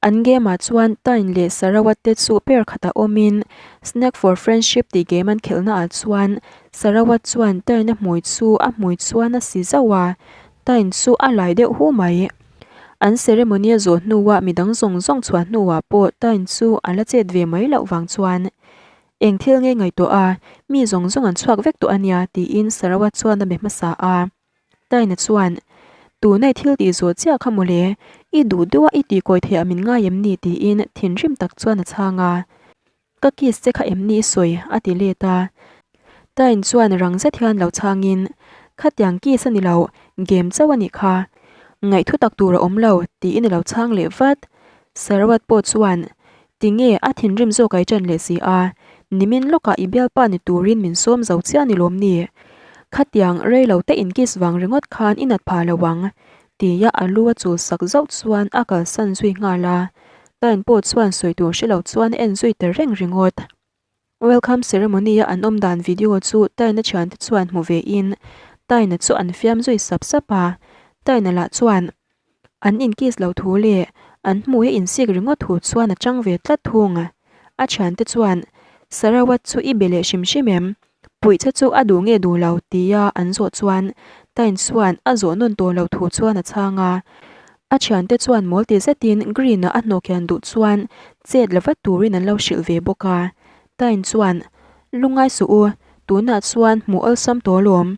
Speaker 1: An game ah chuan Tain leh Sarawat te chu pair khatah awmin Snack for Friendship tih game an khelhna ah chuan Sarawat chuan Tain a hmui chu a hmui chuan a si zauh a, Tain chu a lai deuh hu mai. An ceremony a zawh hnuah midang zawng zawng chhuah hnuah pawh Tain chu a la chet ve mai loh vang chuan Eng thil nge ngaihtuah a, mi zawng zawng an chhuak vek tawh a nia, tiin Sarawat chuan a be hmasa a. Taina chuan, Tunai thil tih zawh chiah kha mawle, i duh deuh a i tih kawi theih ah min ngai em ni? tiin thinrim tak chuan a chhang a. Ka kiss che kha em ni i sawi? a ti let a. Tain chuan rang zet hian lo chhangin, Khatiang kiss a ni lo, game chauh a nih kha. Ngaihthu tak tur a awm lo, tiin a lo chhang leh vat. Sarawat pawh chuan, Tinge a thinrim zawk ai ṭan leh si a? Nimin lawkah i bialpa ni turin min sawm zo chiah ni lawm ni? Khatiang rei lo te inkiss vang ringawt khan i nat phah lo ang, tia a lu a chul sak zauh chuan a kalsan zui nghal a. Tain pawh chuan sawi tur hre lo chuan a en zui ta reng ringawt. Welcome ceremony a an awm dan video chu Taina thiante chuan hmu ve in Taina chu an fiam zui sap sap a, Taina lah chuan an in kiss lo thu leh an hmuh a insik ringawt thu chuan a chang ve tlat thung. A thiante chuan Sarawat chu i be leh hrim hrim em? Puih che chu a duh nge duh lo? tia an zawh chuan Tain chuan a zawh nawn tawh lo thu chuan a chhang a. A thiante chuan mawl ti zetin Green-a a hnawk hian duh chuan chet la vat turin an lo hrilh ve bawk a. Tain chuan, Lungngai suh u, tunah chuan hmuh awlsam tawh alawm.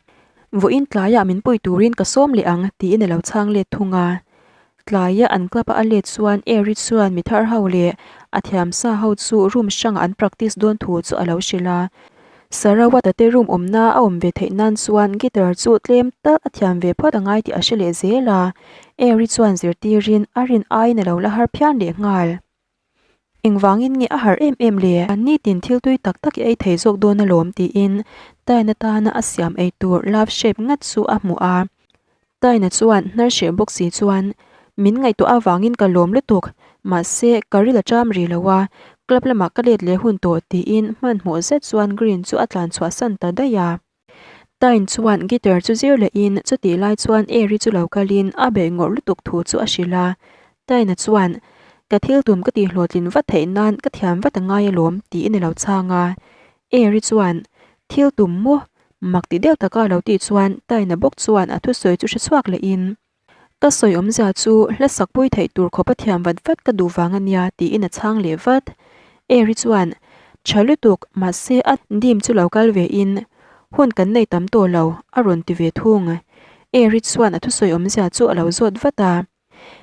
Speaker 1: Vawiin tlaiah min pui turin ka sawm leh ang, tiin a lo chhang let thung a. Tlaia an club-a a let chuan Eric chuan mi thar ho leh a thiam sa ho chu room hrangah an practice dawn thu chu a lo hrilh a. Sarawat-a te room awmna a awm ve theih nan chuan guitar chu tlem tal a thiam ve phawt a ngai tih a hre leh zel a. Eric chuan zirtirin a rin aiin a lo la har phian leh nghal. Engvangin nge a harh em em le? Nitin thil tui tak tak i ei thei zawk dawn alawm tiin Taina tana a siam ei tur love shape ngat chu a hmu a. Taina chuan hnar hreh bawk si chuan, Min ngaihtuah avangin ka lawm lutuk, mahse ka ril a ṭam rih lo a, club lamah ka let leh hun tawh tiin hmanhmawh zet chuan Green chu a tlan chhuahsan ta daih a. Tain chuan guitar chu zir lehin chutih lai chuan Eri chu lo kalin a beih ngawrh lutuk thu chu a hrilh a. Taina chuan, Ka thil tum ka tihhlawhtlin vat theih nan ka thiam vat a ngai alawm, tiin a lo chhang a. Eri chuan, Thil tum maw? Mak ti deuh taka a lo tih chuan Taina bawk chuan a thusawi chu hre chhuak lehin, Ka sawi awmzia chu hla sakpui theih tur khawpa thiam vat vat ka duh vang a nia tiin a chhang leh vat. Eri chuan, Tha lutuk, mahse a dim chu lo kal ve in hun kan nei tam tawh lo, a rawn ti ve thung. Eri chuan a thusawi awmzia chu a lo zawt vat a.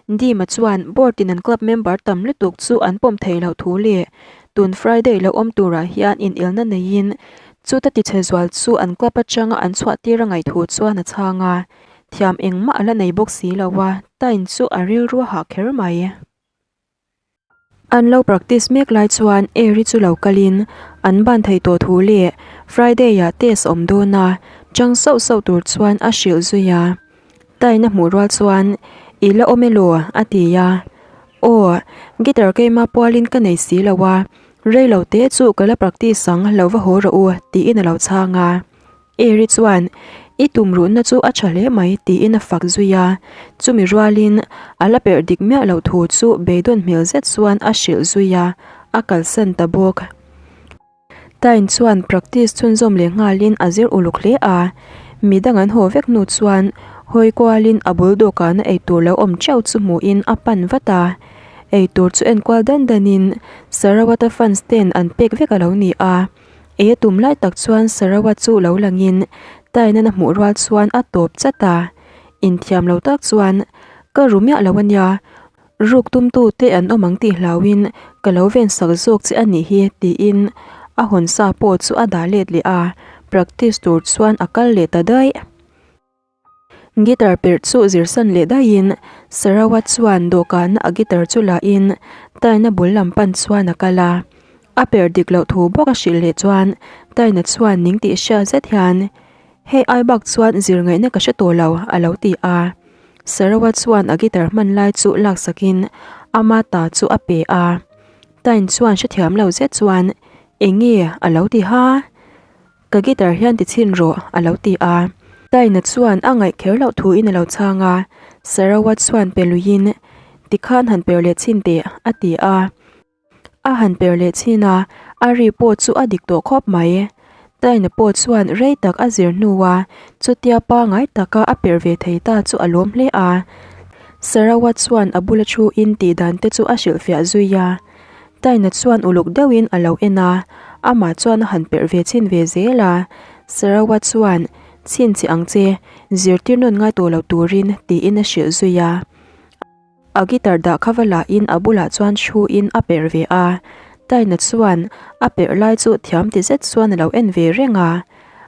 Speaker 1: Dima chuan board in an club member tam lutuk chu an pawm theih loh thu leh tun Friday lo awm turah hian inelna neiin chuta tichhe zual chu an club atanga an chhuah tir a ngaih thu chuan a chhang a. Thiam engmah a la nei bawk si lo a, Tain chu a rilru a hah kher mai. An lo practice mek lai chuan Eri chu lo kalin an ban thei tawh thu leh Friday-ah test a awm dawn a, chang sauh sauh tur chuan a hrilh zui a. Tain a hmuh rual chuan, I la awm elaw? a ti a. Aw, guitar keima pualin ka nei si lo a, rei lo te chu ka la practice ang, lo va haw rawh u, tiin a lo chhang a. Eri chuan, I tum ruhna chu a tha hle mai, tiin a fak zui a. Chumi rualin a la perh dik miah loh thu chu beidawn hmel zet chuan a hrilh zui a, a kalsan ta bawk. Tain chuan practice chhunzawm leh nghalin a zir uluk hle a. Mi dang an haw vek hnu chuan hawi kualin a bul dawhkana eitur lo awm theuh chu hmuhin a pan vat a. Eitur chu enkual dan danin Sarawata fans ten an pek vek a lo ni a. Ei a tum lai tak chuan Sarawa chu lo langin Tainana hmuh rual chuan a tawp chat a. Inthiam lo tak chuan, Ka ru miah lo a nia, ruk tumtu te an awm ang tih hlauhin ka lo ven sak zawk che a nih hi tiin a hawn sa pawh chu a dah let leh a, practice tur chuan a kal leh ta daih. Guitar perh chu zirsan leh daihin Sarawat chuan dawhkana a guitar chu lahin Taina bul lam pan chuan a kal a. A perh dik loh thu bawk a hrilh leh chuan Taina chuan ning tih hriat zet hian, Hei ai bak chuan zir ngaihna ka hre tawh lo, a lo ti a. Sarawat chuan a guitar hman lai chu laksakin ama ta chu a pe a. Tain chuan hrethiam lo zet chuan, Enge? a lo ti ha. Ka guitar hian ti chhin rawh, a lo ti a. Taina chuan a ngaih kher loh thuin a lo chhang a. Sarawat chuan pe luiin, Tikhan han per leh chhin teh, a ti a. A han per leh chhin a, a ri pawh chu a dik tawh khawp mai. Taina pawh chuan rei tak a zir hnua chutia pangai taka a per ve thei ta chu a lawm hle a. Sarawat chuan a bula thuin tihdan te chu a hrilhfiah zui a. Taina chuan uluk deuhin a lo en a, amah chuan a han perh ve chhin ve zel a. Sarawa chuan, Chhin che ang che, zirtir nawn ngai tawh lo turin, tiin a hrilh zui a. A guitar dah kha va lahin a bulah chuan thuin a perh ve a. Taina chuan a perh lai chu thiam ti zet chuan a lo en ve reng a.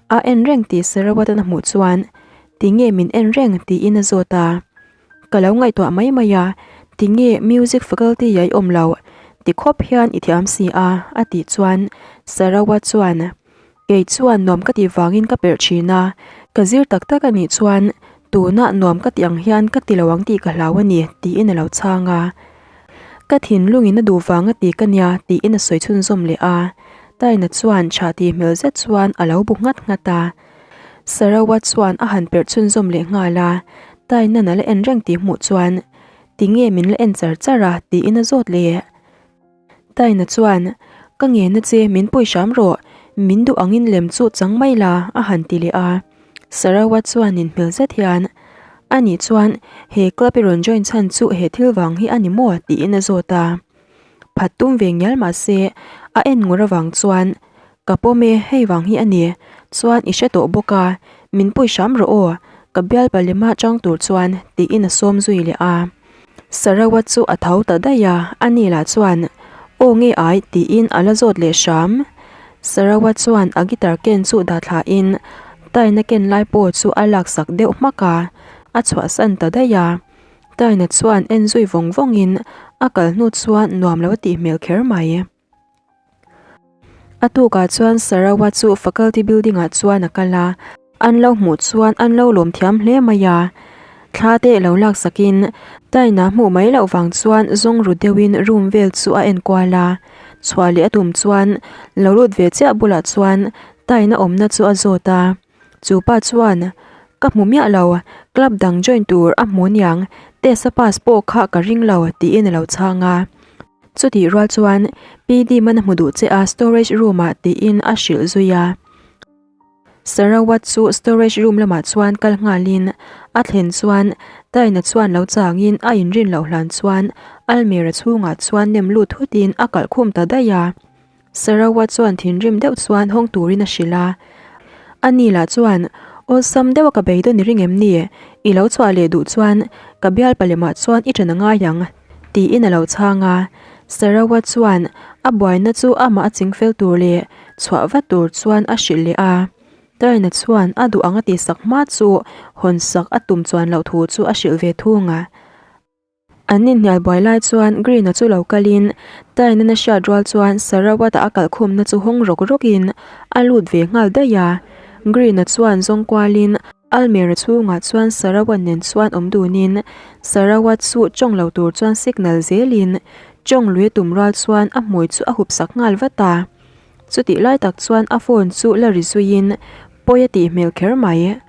Speaker 1: A en reng tih Sarawatan a hmuh chuan, Tinge min en reng? tiin a zawt a. Ka lo ngaihtuah mai mai a, tinge music faculty ah i awm lo? Ti khawp hian i thiam si a, a tih chuan Sarawa chuan, Kei chuan nuam ka tih vangin ka perh thin a, ka zir tak tak a nih chuan tunah nuam ka tih ang hian ka ti lo ang tih ka hlau a ni, tiin a lo chhang a. Ka thinlungin a duh vang a ti ka nia, tiin a sawi chhunzawm leh a. Taina chuan tha tih hmel zet chuan a lo bu nghat nghat a. Sarawa chuan a han perh chhunzawm leh nghal a, Taina'n a la en reng tih hmuh chuan, Tinge min la en char char a? tiin a zawt leh. Taina chuan, Ka ngena che, min pawi hram rawh, min duh angin lem chu chang mai la, a han ti leh a. Sarawa chuan inhmel zet hian, Ani chuan, he club i rawn join chhan chu he thil vang hi a ni maw? tiin a zawt a. Phat tum ve ngial mah se, a en ngur avang chuan, Ka pawm e, hei vang hi a ni. Chuan i hre tawh bawk a, min pawi hram rawh aw, ka bialpa lema chang tur chuan, tiin a sawm zui leh a. Sarawat chu a tho ta daih a, ani lah chuan, Aw nge ai, tiin a la zawt leh hram. Sarawat chuan a guitar ken chu dah thlain Taina ken lai pawh chu a laksak deuh hmak a, a chhuahsan ta daih a. Taina chuan en zui vawng vawngin a kal hnu chuan nuam lo a tih hmel kher mai. A tukah chuan Sarawa chu faculty building ah chuan a kal a, an lo hmuh chuan an lo lawm thiam hle mai a. Thla te lo lak sakin Taina hmuh mai loh vang chuan zawng ru deuhin room vel chu a en kual a. Chhuah leh a tum chuan lo lut ve chiah bulah chuan Taina awmna chu a zawt a. Chu pa chuan, Ka hmu miah lo, club dang join tur a hmu niang, test a pass pawh kha ka ring lo tiin a lo chhang a. Chutih rual chuan PD man a hmu duh che a storage room ah tiin a hrilh zui a. Sarawat chu storage room lamah chuan kal nghalin a thlen chuan Taina chuan lo changin a inrin loh hlan chuan almera chhungah chuan nem lut thutin a kalh khum ta daih a. Sarawat chuan thinrim deuh chuan hawng turin a hrilh a. Ani lah chuan, Awlsam deuha ka beidawn i ring em ni? I lo chhuah leh duh chuan ka bialpa lemah chuan i ṭan a ngai ang, tiin a lo chhang a. Sarawat chuan a buaina chu amah a ching fel tur leh chhuah vat tur chuan a hrilh leh a. Taina chuan a duh ang a tihsak hma chu hawnsak a tum chuan loh thu chu a hrilh ve thung a. An inhnial buai lai chuan Green-a chu lo kalin Taina-na hriat rual chuan Sarawat-a a kalkhumna chu hawng rawk rawkin a lut ve nghal daih a. Green-a chuan zawng kualin Almera chhungah chuan Sarawat nen chuan awm dunin Sarawat chu tawng lo tur chuan signal zelin tawng lui a tum rual chuan a hmui chu a hup sak nghal vat a. Chutih lai tak chuan a phone chu la ri zuiin pawi a tih hmel kher mai.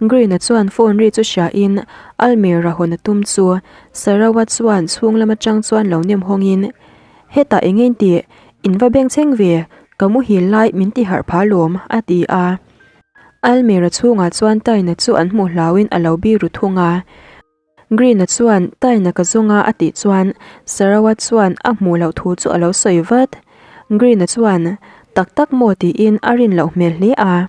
Speaker 1: Green-a chuan phone ri chu hriain almirah hawn a tum chu Sarawa chuan chhung lam atang chuan lo nem hawngin, Hetah eng nge tih? In va beng chheng ve, ka muhil lai min ti harh pha lawm, a ti a. Almirah chhungah chuan Taina chu an hmuh hlauin a lo biru thung a. Green-a chuan Taina ka zawng a a tih chuan Sarawa chuan a hmuh loh thu chu a lo sawi vat. Green-a chuan, Tak tak maw tiin a rin loh hmel hle a.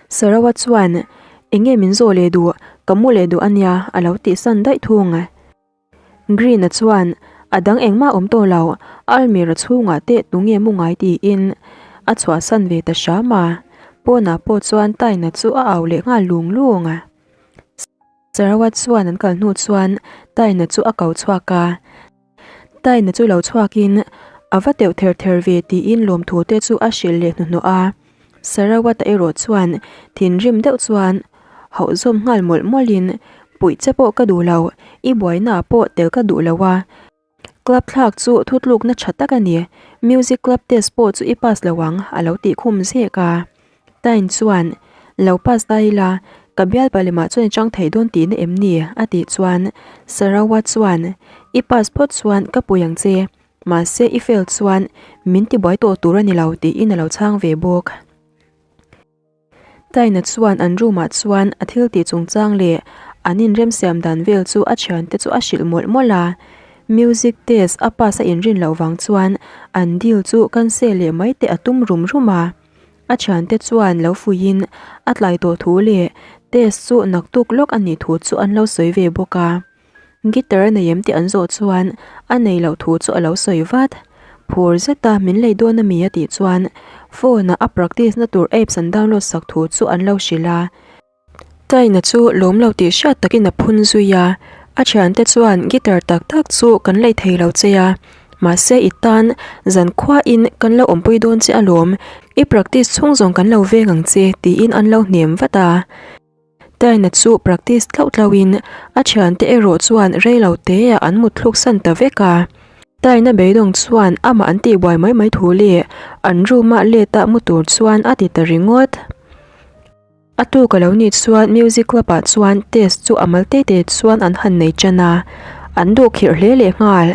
Speaker 1: Sarawa chuan, Eng nge min zawh leh duh, ka mu leh duh a nia a lo tih san daih thung. Green-a chuan, A dang engmah awm tawh lo, almirah chhungah teh tu nge mu ngai tiin a chhuahsan ve ta hram a. Pawnah pawh chuan Taina chu a au leh nghal lung lung. Sarawat chuan an kal hnu chuan Taina chu a ko chhuak a. Taina chu lo chhuakin a va teuh ther ther ve tiin lawmthu te chu a hrilh leh hnuhnawh a. Sarawat-a erawh chuan thinrim deuh chuan hauh zawm nghal mawlh mawlhin, Puih che pawh ka duh lo, i buainaah pawh tel ka duh lo a. Club thlak chu thutlukna tha tak a ni, music club test pawh chu i pass lo ang, a lo tih khum zek a. Tain chuan, Lo pass ta ila, ka bialpa lemah chuan i chang thei dawn tihna em ni? a tih chuan Sarawa chuan, I pass phawt chuan ka pui ang che, mahse i fail chuan min tibuai tawh tur a ni lo tiin a lo chhang ve bawk. Taina chuan an room ah chuan a thil tih chungchang leh an inremsiam dan vel chu a thiante chu a hrilh mawlh mawlh a. Music test a pass a inrin loh vang chuan an deal chu cancel leh mai te a tum rum rum a. A thiante chuan lo fuihin a tlai tawh thu leh test chu naktuk lawk a nih thu chu an lo sawi ve bawk a. Guitar a nei em tih an zawh chuan a nei loh thu chu a lo sawi vat. Phur zeta min lei dawn ami a tih chuan phone ah a practice na tur apps an download sak thu chu an lo hrilh a. Taina chu lawm lo tih hriat takin a phun zui a, a thiante chuan guitar tak tak chu kan lei thei lo che a, Mahse i tan zankhua in kan lo awmpui dawn che alawm, i practice chhung zawng kan lo veng ang che tiin an lo hnem vat a. Taina chu practice tlauh tlauh in a thiante erawh chuan rei lo te ah an mut thluk san ta vek a. Taina beidawng chuan amah an tihbuai mai mai thu leh an room ah let ah mu tur chuan a ti ta ringawt. A tuk a lo nih chuan music club ah chuan test chu a mal te te chuan an han nei tan a, an duh khirh hle leh nghal.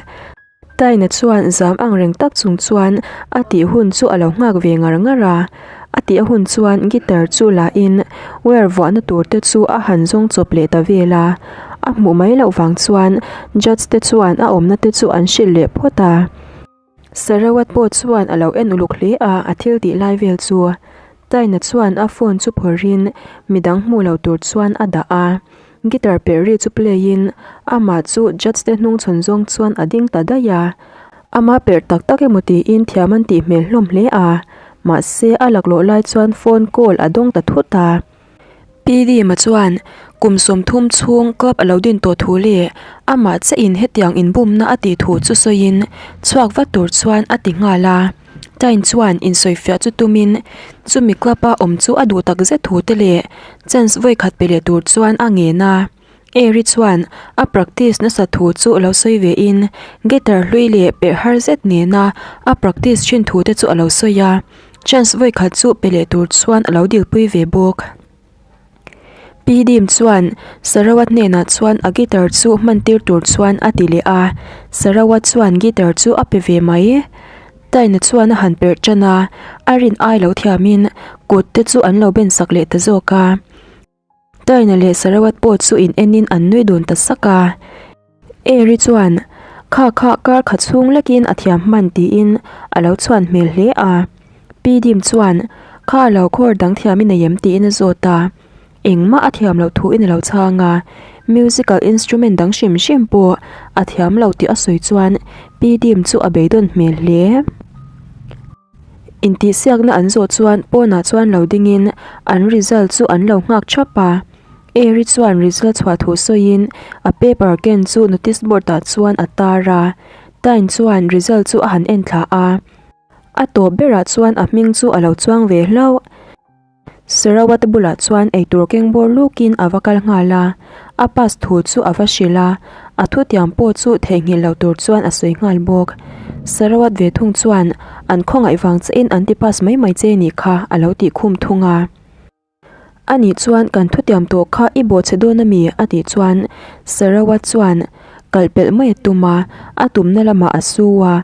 Speaker 1: Taina chuan zam ang reng tak chung chuan a tih hun chu a lo nghak ve ngar ngar a, a tih a hun chuan guitar chu la in wire vuahna tur te chu a han zawng chawp leh ta vel a, a hmuh mai loh vang chuan judge te chuan a awmna te chu an hrilh leh phawt a. Sarawat pawh chuan a lo en uluk hle a, a thil tih lai vel chu. Taina chuan a phone chu phawrhin midang hmuh lo tur chuan a dah a. Guitar perh ri chu play in amah chu judge te hnung chhawn zawng chuan a ding ta daih a. Ama perh tak tak emaw tiin thiam an tih hmel hlawm hle a, mahse a laklawh lai chuan phone call a dawng ta thut a. Pi Dima chuan kum 30 chhung club a lo din tawh thu leh amah chiahin hetiang inbumna a tih thu chu sawiin chhuak vat tur chuan a ti nghal a. Tain chuan insawifiah chu tumin chumi club a awm chu a duh tak zet thu te leh chance vawikhat pe leh tur chuan a ngen a. Eri chuan a practice nasa thu chu lo sawi ve in guitar hlui leh perh har zet nena a practice thin thu te chu a lo sawi a. Chance vawikhat chu pe leh tur chuan a lo dilpui ve bawk. Pi Dim chuan Sarawat hnenah chuan a guitar chu hman tir tur chuan a ti leh a, Sarawat chuan guitar chu a pe ve mai. Taina chuan a han perh tan a, a rin ai lo thiamin kut te chu an lo ben sak leh ta zawk a. Taina leh Sarawat pawh chu in enin an nui dun ta sak a. Eri chuan, Kha kha kar kha chhung lekin a thiam hman tiin a lo chhuan hmel hle a. Pi Dim chuan, Kha lo khawr dang thiam i nei em tiin a zawt a. Engmah a thiam loh thuin a lo chhang a. Musical instrument dang hrim hrim pawh a thiam lo tih a sawi chuan Pi Dim chu a beidawn hmel hle. Intihsiakna an zawh chuan pawnah chuan lo dingin an result chu an lo nghak thap a. Eri chuan result chhuah thu sawiin a paper ken chu notice board ah chuan a tar a. Tain chuan result chu a han en thla a. A tawp berah chuan a hming chu a lo chuang ve hlauh. Sarawat bulah chuan eitur keng bawr lukin a va kal nghal a, a pass thu chu a va hrilh a, a thutiam pawh chu theihnghilh lo tur chuan a sawi nghal bawk. Sarawat ve thung chuan an khawngaih vang chiahin an ti pass mai mai che nih kha a lo tih khum thung a. Ani chuan kan thutiam tawh kha i bawhchhe dawn ami? a tih chuan Sarawat chuan kalh pelh mai a tum a, a tumna lamah a su a.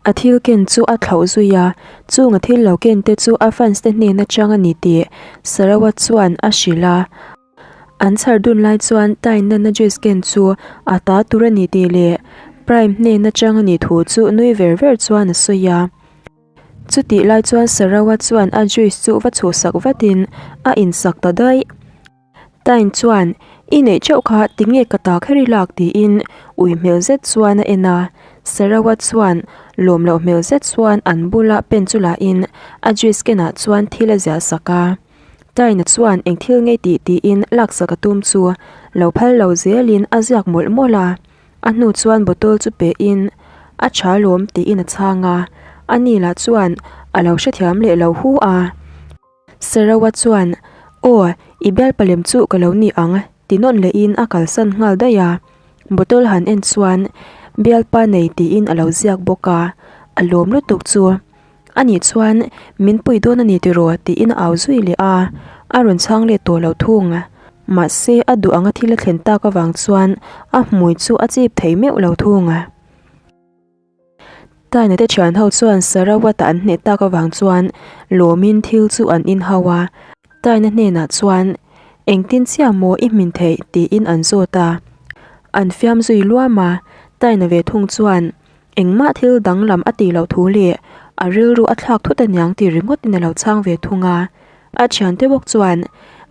Speaker 1: A thil ken chu a thlauh zui a, chung a thil lo ken te chu a fans te hnen atang a ni tih Sarawat chuan a hrilh a. An chhar dun lai chuan Taina na juice ken chu a ta tur a ni tih leh Prime hnen atang a nih thu chu nui ver ver chuan a sawi a. Chutih lai chuan Sarawat chuan a juice chu va chhuhsak vatin a insak ta daih. Tain chuan, I neih theuh kha tinge ka ta kher i lak tiin ui hmel zet chuan a en a. Sarawa chuan lawm loh hmel zet chuan an bula pen chu lahin a juice kenah chuan thil a ziah sak a. Taina chuan eng thil ngei tih tiin laksak a tum chu lo phal lo zelin a ziak mawlh mawlh a. A hnu chuan bottle chu pehin a tha lawm tiin a chhang a. Ani lah chuan a lo hrethiam leh lo hu a. Sarawa chuan, Aw, i bialpa lem chu ka lo ni ang, ti nawn lehin a kalsan nghal daih a. Bottle han en chuan, Bialpa nei tiin a lo ziak bawk a, a lawm lutuk chu. Ani chuan, Min pui dawn a ni tiraw? tiin a au zui leh a, a rawn chhang let tawh lo thung. Mahse, a duh anga thil a thlen tak avang chuan a hmui chu a chip thei meuh lo thung. Taina te thian ho chuan Sarawat-a an hneh tak avang chuan lawmin thil chu an inhau a, Taina hnenah chuan, Engtin chiah maw i hmin theih? tiin an zawt a. An fiam zui luam a, Taina ve thung chuan, Engmah thil danglam a tih loh thu leh a rilru a thlak thut aniang tih ringawtin a lo chhang ve thung a. A thiante bawk chuan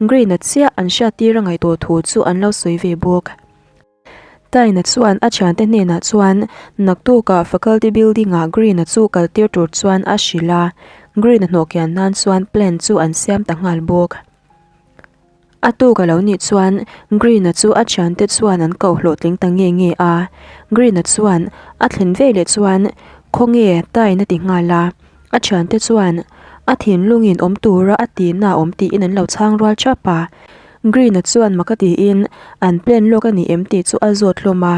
Speaker 1: Green-a chiah an hriattir a ngaihtuah thu chu an lo sawi ve bawk. Taina chuan a thiante hnenah chuan naktukah faculty building-ah Green-a chu kal tir tur chuan a hrilh a, Green-a hnawh kian nan chuan plan chu an siam ta nghal bawk. A tuk a lo nih chuan Green-a chu a thiante chuan an koh hlawhtling ta nge nge a. Green-a chuan a thlen ve leh chuan Khawnge Tain a ti nghal a. A thiante chuan a thinlungin awm tura a tihna a awm tiin an lo chhang rual thap a. Green-a chuan mak a tiin an plan lawk a ni em tih chu a zawt hlawm a.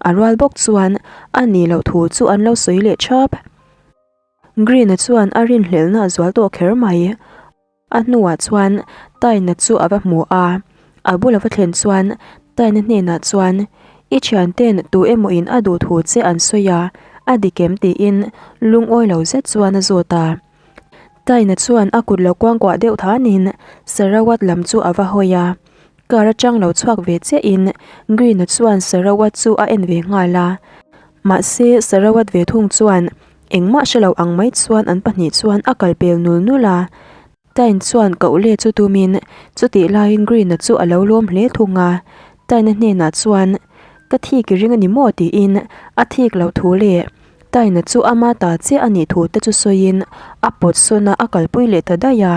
Speaker 1: A rual bawk chuan a nih loh thu chu an lo sawi leh thap. Green-a chuan a rinhlelhna a zual tawh kher mai. A hnuah chuan Taina chu a va hmu a, a bula va thlen chuan Taina hnenah chuan, I thianten tu emaw in a duh thu che an sawi a, a dik em? tiin lungawi lo zet chuan a zawt a. Taina chuan a kut lo kuangkuah deuh thanin Sarawat lam chu a va hawi a, car atang lo chhuak ve chiahin Green-a chuan Sarawat chu a en ve nghal a. Mahse Sarawat ve thung chuan Engmah hre lo ang mai chuan an pahnih chuan a kal pel nul nul a. Tain chuan koh let chu tumin chutih laiin Green-a chu a lo lawm hle thung a. Tain-a hnenah chuan, Ka thik i ring a ni maw? tiin a thik loh thu leh Tain-a chu ama ta chiah a nih thu te chu sawiin a pawt sawn a, a kalpui leh ta daih a.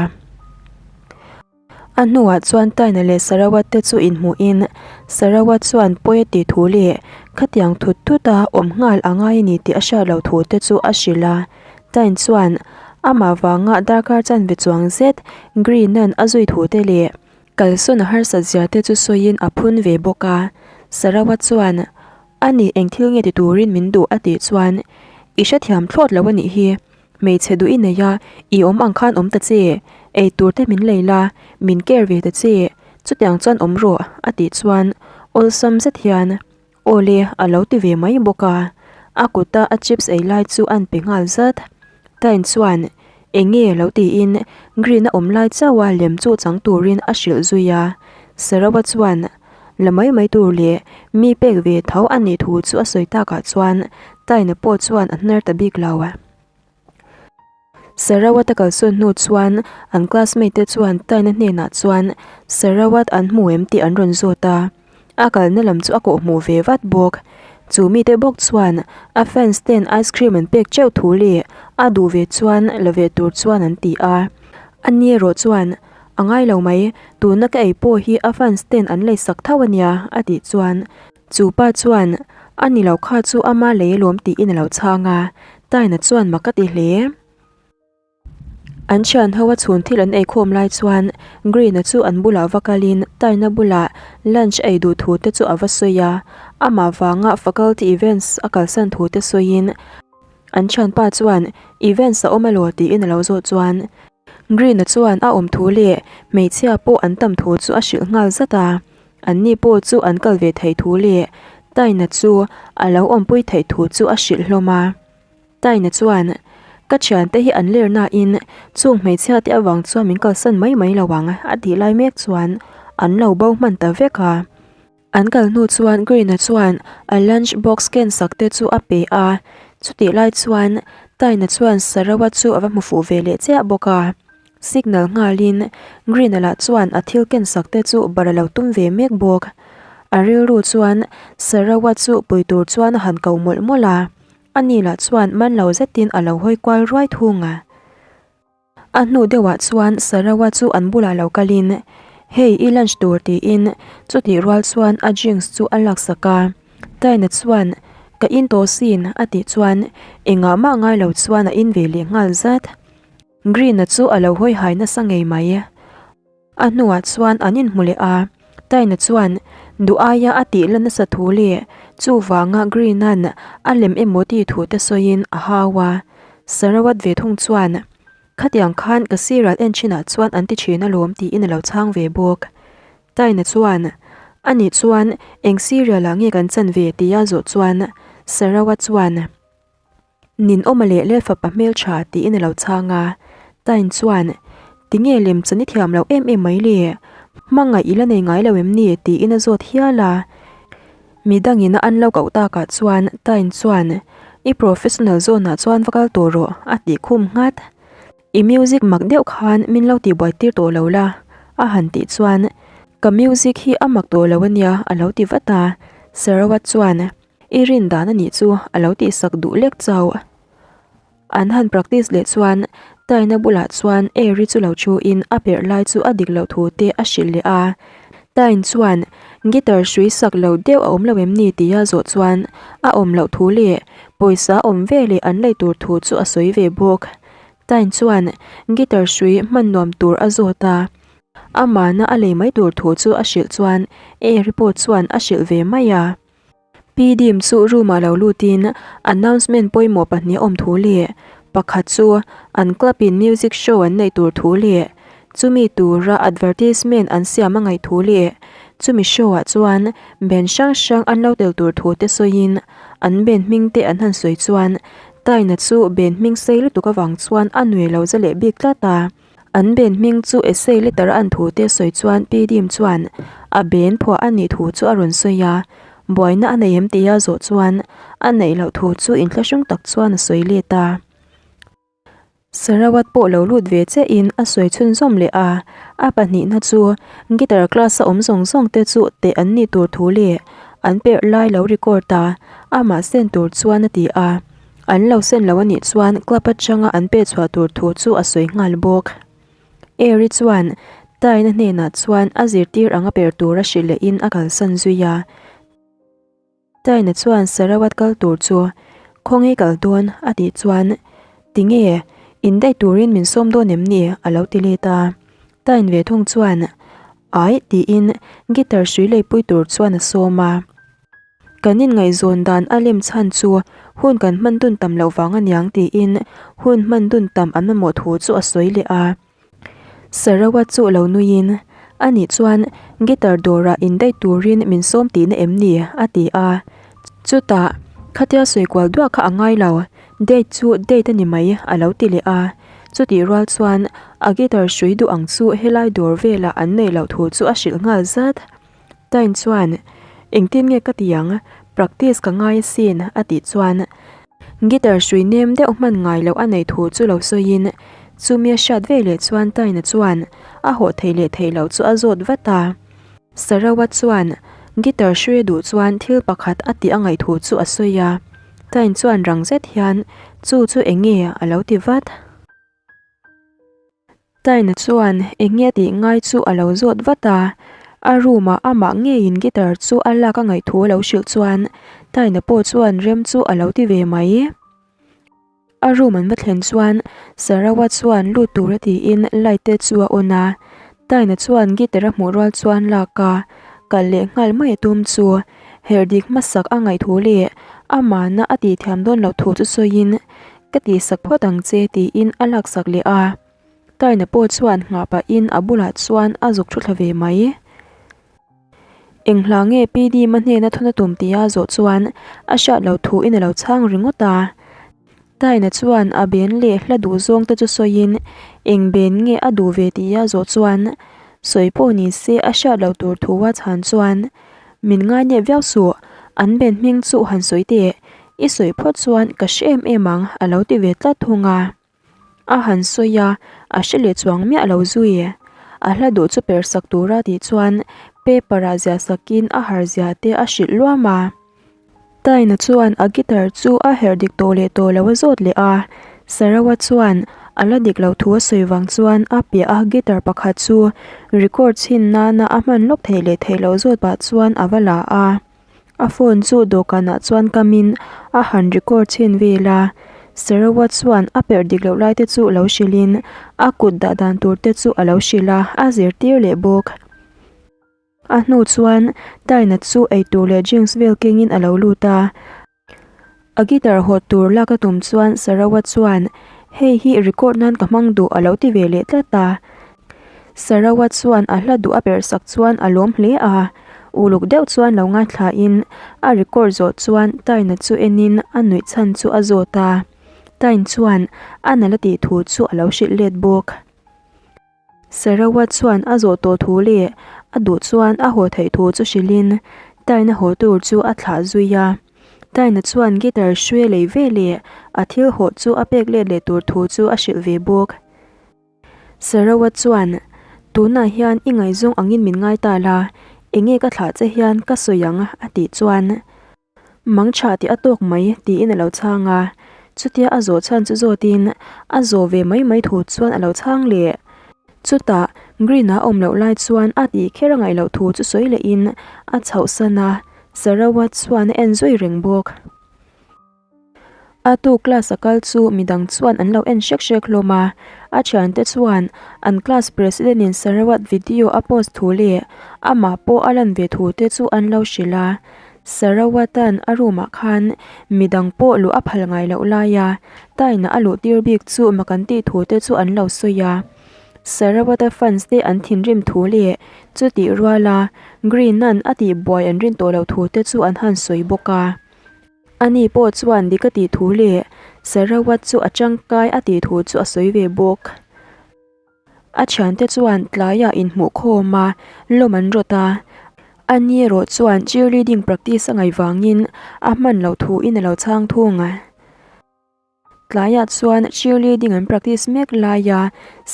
Speaker 1: A hnuah chuan Taina leh Sarawat te chu inhmuhin Sarawat chuan pawi a tih thu leh khatiang thut thut a awm nghal a ngai a ni tih a hriat loh thu te chu a hrilh a. Tain chuan amah vanga darkar chanve chuang zet Green-a'n a zui thu te leh kalsawn a harsat zia te chu sawiin a phun ve bawk a. Sarawat chuan A ni eng thil nge ti turin min duh a tih chuan I hrethiam thlawt lo a nih hi. Hmeichhe duh i nei a, i awm ang khan awm ta che, ei tur te min lei la, min care ve ta che, chutiang chuan awm rawh a tih chuan awlsam zet hian Aw le a lo ti ve mai bawk a, a kuta a chips ei lai chu an pe nghal zat. Tain chuan eng nge lo tiin Green a awm lai chauh a lem chu chang turin a hrilh zui a, Sarawa chuan la mai mai tur leh mi pek ve tho a nih thu chu a sawi takah chuan Taina pawh chuan a hnar ta bik lo. Sarawat a kalsawn hnu chuan an classmate te chuan Taina hnenah chuan Sarawat an hmu em tih an rawn zawt a, a kalna lam chu a kawh hmuh ve vat bawk. Chu mite bawk chuan a fans ten ice cream an pek teuh thu leh a duh ve chuan la ve tur chuan an ti a. Ani erawh chuan A ngai lo mai, tuna ka ei pawh hi a fans ten an lei sak tho a nia a tih chuan chu pa chuan a ni lo kha chu ama lei alawm tiin a lo chhang a, Taina chuan mak a ti hle. An thian ho a chhun thil an eikhawm lai chuan Green-a chu an bulah va kalin Taina bulah lunch ei duh thu te chu a va sawi a, amah vanga faculty events a kalsan thu te sawiin an thianpa chuan events a awm elaw tiin a lo zawh chuan Green-a chuan a awm thu leh hmeichhia pawh an tam thu chu a hrilh nghal zat a, anni pawh chu an kal ve thei thu leh Taina chu a lo awmpui theih thu chu a hrilh hlawm a. Taina chuan, Ka thiante hi an ler nain chung hmeichhia te avang chuan min kalsan mai mai lo ang a tih lai mek chuan an lo bo hman ta vek a. An kal hnu chuan Green-a chuan a lunch box ken sak te chu a pe a, chutih lai chuan Taina chuan Sarawa chu a va hmu fuh ve leh chiah bawk a. Signal nghalin Green-a lah chuan a thil ken sak te chu bar a lo tum ve mek bawk. A rilru chuan Sarawa chu pui tur chuan a han ko mawlh mawlh a, ani lah chuan man lo zetin a lo hawi kual ruai thung a. A hnu deuhah chuan Sarawa chu an bulah lo kalin, Hei i lunch tur tiin chutih rual chuan a drinks chu a laksak a. Taina chuan, Ka in tawh sin a tih chuan engah mah ngai lo chuan a in ve leh nghal zat. Green-a chu a lo hawi hai nasa ngei mai. A hnuah chuan an inhmu leh a, Taina chuan duh aia a tih la nasa thu leh chuvanga Green-a'n a lem emaw tih thu te sawiin a hau a. Sarawat ve thung chuan, Khatiang khan ka siral en thinah chuan an ti thin alawm tiin a lo chhang ve bawk. Taina chuan, Anih chuan eng serial ah nge kan chan ve tia zawh chuan Sarawat chuan, Ninawma leh Lalfapa hmeltha tiin a lo chhang a, Tain chuan, Tinge lem chan i thiam loh em em mai le? Hmangaih i la nei ngai lo em ni? tiin a zawt hial a. Midangin a an lo koh takah chuan Tain chuan, I professional zawnah chuan va kal tawh rawh, a tih khum nghat. I music mak deuh khan min lo tihbuai tir tawh lo la, a han tih chuan, Ka music hi a mak tawh lo a nia, a lo ti vat a. Sarawat chuan, I rin dan a nih chu a lo tihsak duh lek chauh. An han practice leh chuan Taina bulah chuan Eri chu lo thu in a perh lai chu a dik loh thu te a hrilh leh a. Tain chuan guitar hrui sak lo deuh a awm lo em ni tia zawh chuan a awm loh thu leh pawisa awm ve leh an lei tur thu chu a sawi ve bawk. Tain chuan guitar hrui hman nuam tur a zawt a, amahna a lei mai tur thu chu a hrilh chuan Eri pawh chuan a hrilh ve mai a. Pi Dim chu room ah lo lutin announcement pawimawh pahnih a awm thu leh pakhat chu an club in music show an neih tur thu leh chumi tura advertisement an siam a ngaih thu leh chumi show ah chuan band hrang hrang an lo tel tur thu te sawiin an band hming te an han sawi chuan Taina chu band hming sei lutuk avang chuan a nui lo za leh bik tlat a. An ben hming chu essay letter a an thu te sawi chuan Pi Dim chuan a ben phuah a nih thu chu a rawn sawi a, buaina a nei em tia zawh chuan a neih loh thu chu inthlahrung tak chuan a sawi let a. Sarawat pawh lo lut ve chiahin a sawi chhunzawm leh a, a pahnihna chu guitar class a awm zawng zawng te chu teh an nih tur thu leh an perh lai lo record a, amah sen tur chuan a ti a. An lo sen lo a nih chuan club atanga an peh chhuah tur thu chu a sawi nghal bawk. Eri chuan Taina hnenah chuan a zirtir anga per tur a hrilh lehin a kalsan zui a. Taina chuan Sarawat kal tur chu khawnge kal dawn a tih chuan Tinge, indaih turin min sawm dawn em ni? a lo ti let a. Tain ve thung chuan Aih tiin guitar hrui leipui tur chuan a sawm a. Kan inngaihzawn dan a lem chhan chu hun kan hman dun tam loh vang aniang tiin hun hman dun tam an mamawh thu chu a sawi leh a. Sarawa chu lo nuiin, Anih chuan guitar dawrah indaih turin min sawm tihna em ni? a ti a. Chutah, Khatia sawi kual duah kha a ngai lo, date chu date a ni mai a lo ti leh a. Chutih rual chuan a guitar hrui duh ang chu helai dawr velah an neih loh thu chu a hrilh nghal zat. Tain chuan, Engtin nge ka ti ang? Practice ka ngai asin, a tih chuan guitar hrui nem deuh hman ngai loh a neih thu chu lo sawiin chumi a hriat ve leh chuan Taina chuan a hawh theih leh theih loh chu a zawt vat a. Sarawa chuan guitar hrui a duh chuan thil pakhat a tih a ngaih thu chu a sawi a. Tain chuan rang zet hian, Chu chu eng nge? a lo ti vat. Taina chuan eng nge tih ngai chu a lo zawt vat a, a room ah amah ngeiin guitar chu a lak a ngaih thu a lo hrilh chuan Taina pawh chuan rem chu a lo ti ve mai. A room an va thlen chuan Sarawa chuan lut tura tiin light te chu a on a, Taina chuan guitar a hmuh rual chuan lak a kal leh nghal mai a tum chu herh dik hmasak a ngaih thu leh amahna a tih thiam dawn loh thu chu sawiin Ka tihsak phawt ang che tiin a laksak leh a. Taina pawh chuan nghah pahin a bulah chuan a zuk thu thla ve mai. Eng hla nge Pi Dima hnena thuna tum tia zawh chuan a hriat loh thuin a lo chhang ringawt a. Taina chuan a ben leh hla duh zawng te chu sawiin eng ben nge a duh ve tia zawh chuan sawi pawh ni se a hriat loh tur thu a chhan chuan min ngai nep viau suh, an ben hming chu han sawi teh. I sawi phawt chuan ka hre em em ang a lo ti ve tlat thung a. A han sawi a, a hre leh chuang miah lo zui. A hla duh chu per sak tura tih chuan paper ah ziah sakin a har zia te a hrilh luam a. Taina chuan a guitar chu a herh dik tawh leh tawh lo a zawt leh a. Sarawa chuan a la dik loh thu a sawi vang chuan a piah a guitar pakhat chu record chhin nana a hman lawk theih leh theih loh zawt pah chuan a va la a. A phone chu dawhkanah chuan kamin a han record chhin vel a, Sarawat chuan a perh dik loh lai te chu lo hrilhin a kut dah dan tur te chu a lo hrilh a, a zirtir leh bawk. A hnu chuan Taina chu eitur leh drinks vel kengin a lo lut a. A guitar hawt tur lak a tum chuan Sarawat chuan hei hi record nan ka hmang duh a lo ti ve leh tlat a. Sarawa chuan a hla duh a perh sak chuan a lawm hle a, uluk deuh chuan lo ngaithlain a record zawh chuan Taina chu enin a nuih chhan chu a zawt a, Tain chuan a nala tih thu chu a lo hrilh let bawk. Sarawa chuan a zawh tawh thu leh a duh chuan a haw theih thu chu hrilhin Taina haw tur chu a thlah zui a, Taina chuan guitar hrui a lei ve leh a thil hawh chu a pek let leh tur thu chu a hrilh ve bawk. Sarawat chuan, Tunah hian i ngaihzawng angin min ngai ta la, enge ka thlah che hian ka sawi ang a tih chuan, Mang tha tih a tawk mai tiin a lo chhang a. Chutia a zawh chhan chu zawtin a zawh ve mai mai thu chuan a lo chhang leh. Chutah Green-a awm loh lai chuan a tih kher a ngaih loh thu chu sawi lehin a chhoh san a, Sarawat chuan a en zui reng bawk. A tu class a kal chu midang chuan an lo en hrek hrek hlawm a, a thiante chuan an class president in Sarawat video a post thu leh amah pawh a lan ve thu te chu an lo hrilh a. Sarawat-a'n a room ah khan midang pawh luh a phal ngai loh lai a, Taina a luh tir bik chu mak an tih thu te chu an lo sawi a. Sarawat-a fans te an thinrim thu leh chutih ruala Green-a'n a tihbuai an rin tawh loh thu te chu an han sawi bawk a. Ani pawh chuan dik a tih thu leh Sarawat chu a tangkai a tih thu chu a sawi ve bawk. A thiante chuan tlaiah inhmuh khawm a, lawm an rawt a. Ani erawh chuan cheerleading practice a ngaih vangin a hman loh thu in a lo chhang thung. Tlaiah chuan cheerleading an practice mek laia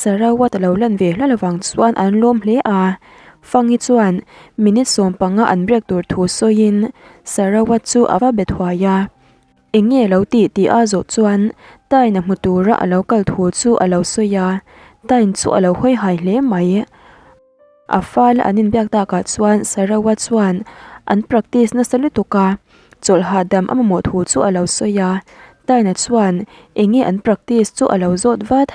Speaker 1: Sarawat a lo lan ve hlal avang chuan an lawm hle a. Fangi chuan minute 15 an break tur thu sawiin Sarawat chu a va be thuai a. Eng nge lo tih tih a zawh chuan Taina hmu tura a lo kal thu chu a lo sawi a, Tain chu a lo hawi hai hle mai. A fal an inbiak takah chuan Sarawa chuan an practice nasa lutuk a, chawlh hahdam a mamawh thu chu a lo sawi a, Taina chuan eng nge an practice chu a lo zawt vat.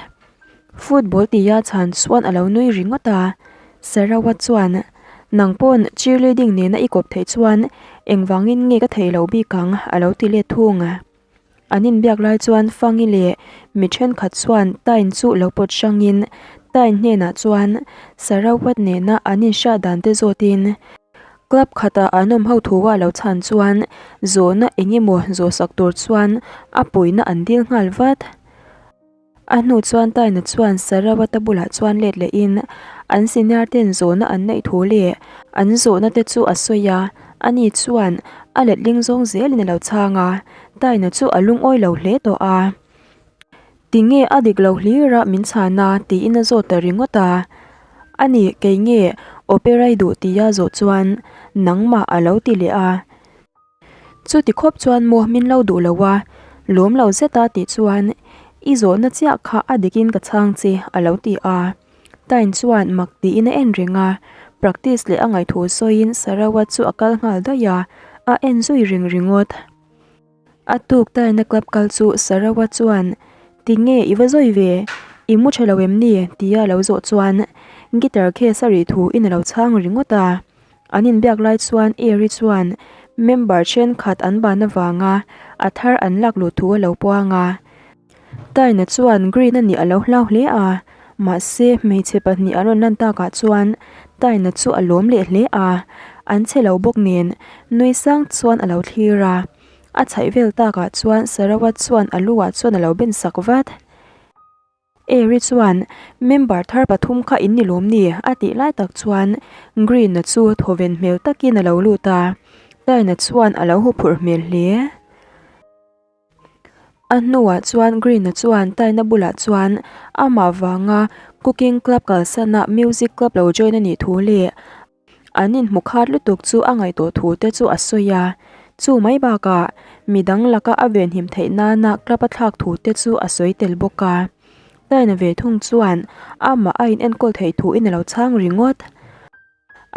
Speaker 1: Football tia chhan chuan a lo nui ringawt a, Sarawa chuan, Nang pawn cheerleading nena i kawp theih chuan engvangin nge ka theih loh bik ang? a lo ti let thung. An inbiak lai chuan Fangi leh mi thenkhat chuan Tain chu lo pawt hrangin Tain hnenah chuan Sarawat nena an inhriat dan te zawtin club khatah an awm ho thu a lo chhan chuan zawhna eng emaw zawhsak tur chuan a puihna an dil nghal vat. A hnu chuan Taina chuan Sarawata bulah chuan let lehin an senior ten zawhna an neih thu leh an zawhna te chu a sawi a, ani chuan a letling zawng zelin a lo chhang a, Taina chu a lungawi lo hle tawh a. Tinge a dik lo hlir a min chhan a tiin a zawt ta ringawt a. Ani kei nge opera i duh tia zawh chuan nangmah a lo ti leh a. Chuti khawp chuan maw min lo duh lo a, lawm lo zet a tih chuan i zawhna chiah kha a dikin ka chhang che a lo ti a. Tain chuan mak tiin a en reng a, practice leh a ngaih thu sawiin Sarawat chu a kal nghal daih a, a en zui reng ringawt. A tuk Taina club kal chu Sarawat chuan Tinge i va zawi ve? I mu tha lo em ni? tia a lo zawh chuan guitar case a rih thu in a lo chhang ringawt a. An inbiak lai chuan Airy chuan member thenkhat an ban avanga a thar an lak luh thu a lo puang a. Taina chuan Green a nih a lo hlau hle a, mahse hmeichhe pahnih an rawn lan takah chuan Taina chu a lawm leh hle a, an che lo bawk nen nui sang chuan a lo thlir a. A chhaih vel takah chuan Sarawat chuan a lu ah chuan a lo ben sak vat. Airy chuan, Member thar pathum kha in ni lawm ni? a tih lai tak chuan Green-a chu thawven hmel takin a lo lut a, Taina chuan a lo huphurh hmel hle. A hnuah chuan Green-a chuan Taina bulah chuan amah vanga cooking club kalsana music club lo join a nih thu leh An inhmu khat lutuk chu a ngaihtuah thu te chu a sawi a, chu mai bakah midang laka a venhim theih nana club a thlak thu te chu a sawi tel bawk a. Taina ve thung chuan amah a in enkawl theih thu in a lo chhang ringawt.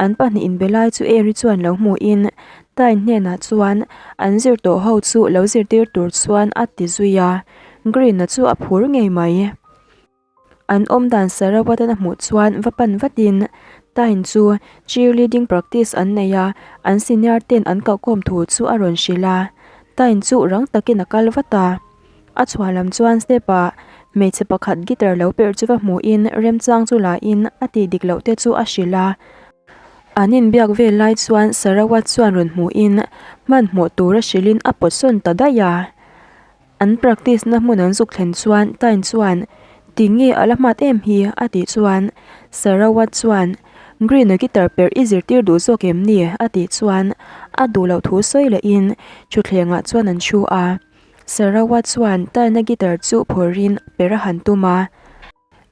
Speaker 1: An pahnih inbe lai chu Eri chuan lo hmuhin Tain hnenah chuan an zir tawh ho chu lo zirtir tur chuan a ti zui a, Green-a chu a phur ngei mai. An awm dan Sarawat-an a hmuh chuan va pan vatin Tain chu cheerleading practice an nei a, an senior ten an kalhkawm thu chu a rawn hrilh a. Tain chu rang takin a kal vat a. A chhuah lam chuan step-ah hmeichhe pakhat guitar lo perh chu va hmuhin remchang chu lain a tih dik loh te chu a hrilh a. An inbiak vel lai chuan Sarawat chuan rawn hmuhin hmanhmawh tura hrilhin a pawt sawn ta daih a. An practice na hmun an zuk thlen chuan Tain chuan, Ti nge a la hmat em hi? a tih chuan Sarawat chuan, Green-a guitar perh i zirtir duh zawk em ni? a tih chuan a duh loh thu sawi lehin thutthlengah chuan an thu a. Sarawat chuan Tain-a guitar chu phawrhin perh a han tum a.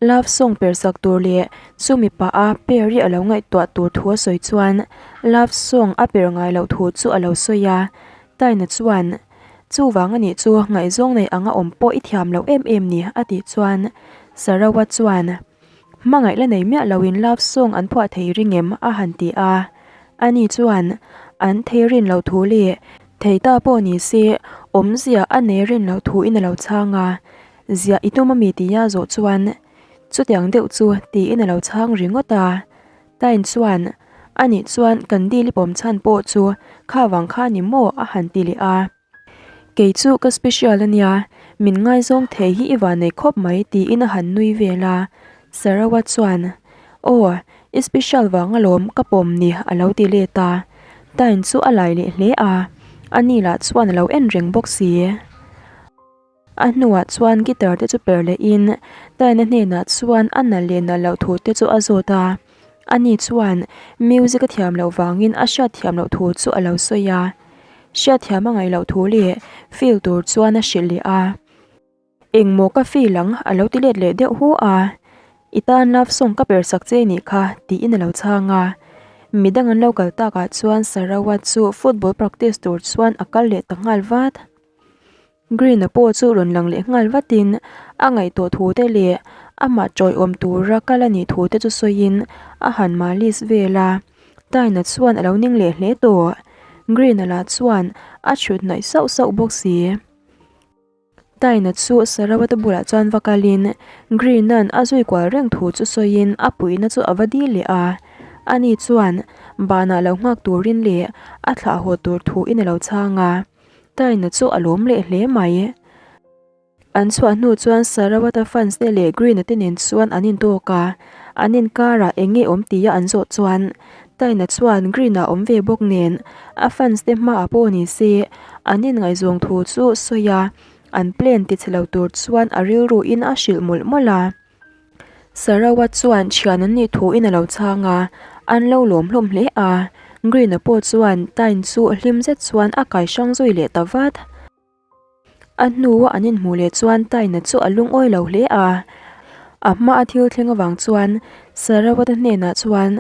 Speaker 1: Love song per sak tur leh chumi pah a Perry a lo ngaihtuah tur thu a sawi chuan love song a per ngai loh thu chu a lo sawi a. Taina chuan, Chuvang a nih chu ngaihzawng nei anga awm pawh i thiam loh em em ni a tih chuan Sarawa chuan Hmangaih la nei miah loin love song an phuah thei ring em a han ti a. Ani chuan an thei rin loh thu leh thei ta pawh ni se awmzia a nei rin loh thu in a lo chhang a. Ziah i tum ami tia zawh chuan chutiang deuh chu tiin a lo chhang ringawt a. Tain chuan Anih chuan kan dil i pawm chhan pawh chu kha vang kha ni maw a han ti leh a. Kei chu ka special a nia, min ngaizawng thei hi i van nei khawp mai tiin a han nui vel a. Sarawa chuan, Aw, i special vang alawm ka pawm ni a lo ti let a. Tain chu a lai leh hle a, ani lah chuan a lo en reng bawk si. A hnuah chuan guitar te chu per lehin Taina hnenah chuan a nalh leh nalh loh thu te chu a zawt a, ani chuan music a thiam loh vangin a hriat thiam loh thu chu a lo sawi a, hriatthiam a ngaih loh thu leh feel tur chuan a hrilh leh a, Engmaw ka feel ang a lo ti let leh deuh hu a, I tan love song ka per sak che nih kha tiin a lo chhang a, midang an lo kal takah chuan Sarawa chu football practice tur chuan a kal leh ta nghal vat. Green-a pawh chu rawn lang leh nghal vatin a ngaihtuah thu te leh amah tawiawm tura kal a nih thu te chu sawiin a han malis vel a, Taina chuan a lo ning leh hle tawh. Green-a lah chuan a chhut hnaih sauh sauh bawk si. Taina chu Sarawata bulah chuan va kalin Green-a'n a zui kual reng thu chu sawiin a puihna chu a va dil leh a, ani chuan banah lo nghak turin leh a thlah haw tur thuin a lo chhang a. Taina chu a lawm leh hle mai. An chhuah hnu chuan Sarawata fans te leh Green-a te nen chuan an intawk a, an inkarah eng nge awm tia an zawh chuan Taina chuan Green-a awm ve bawk nen a fans te hmaah pawh ni se an inngaihzawng thu chu sawi a, an plan ti chhe lo tur chuan a rilruin a hrilh mawlh mawlh a. Sarawat chuan thian an nih thuin a lo chhang a, an lo lawm hlawm hle a. Green-a pawh chuan Tyne chu hlim zet chuan a kai hrang zui leh ta vat. A hnua an inhmuh leh chuan Tyne-a chu a lungawi lo hle a. A hmaa thil thleng avang chuan Sarawat-a hnenah chuan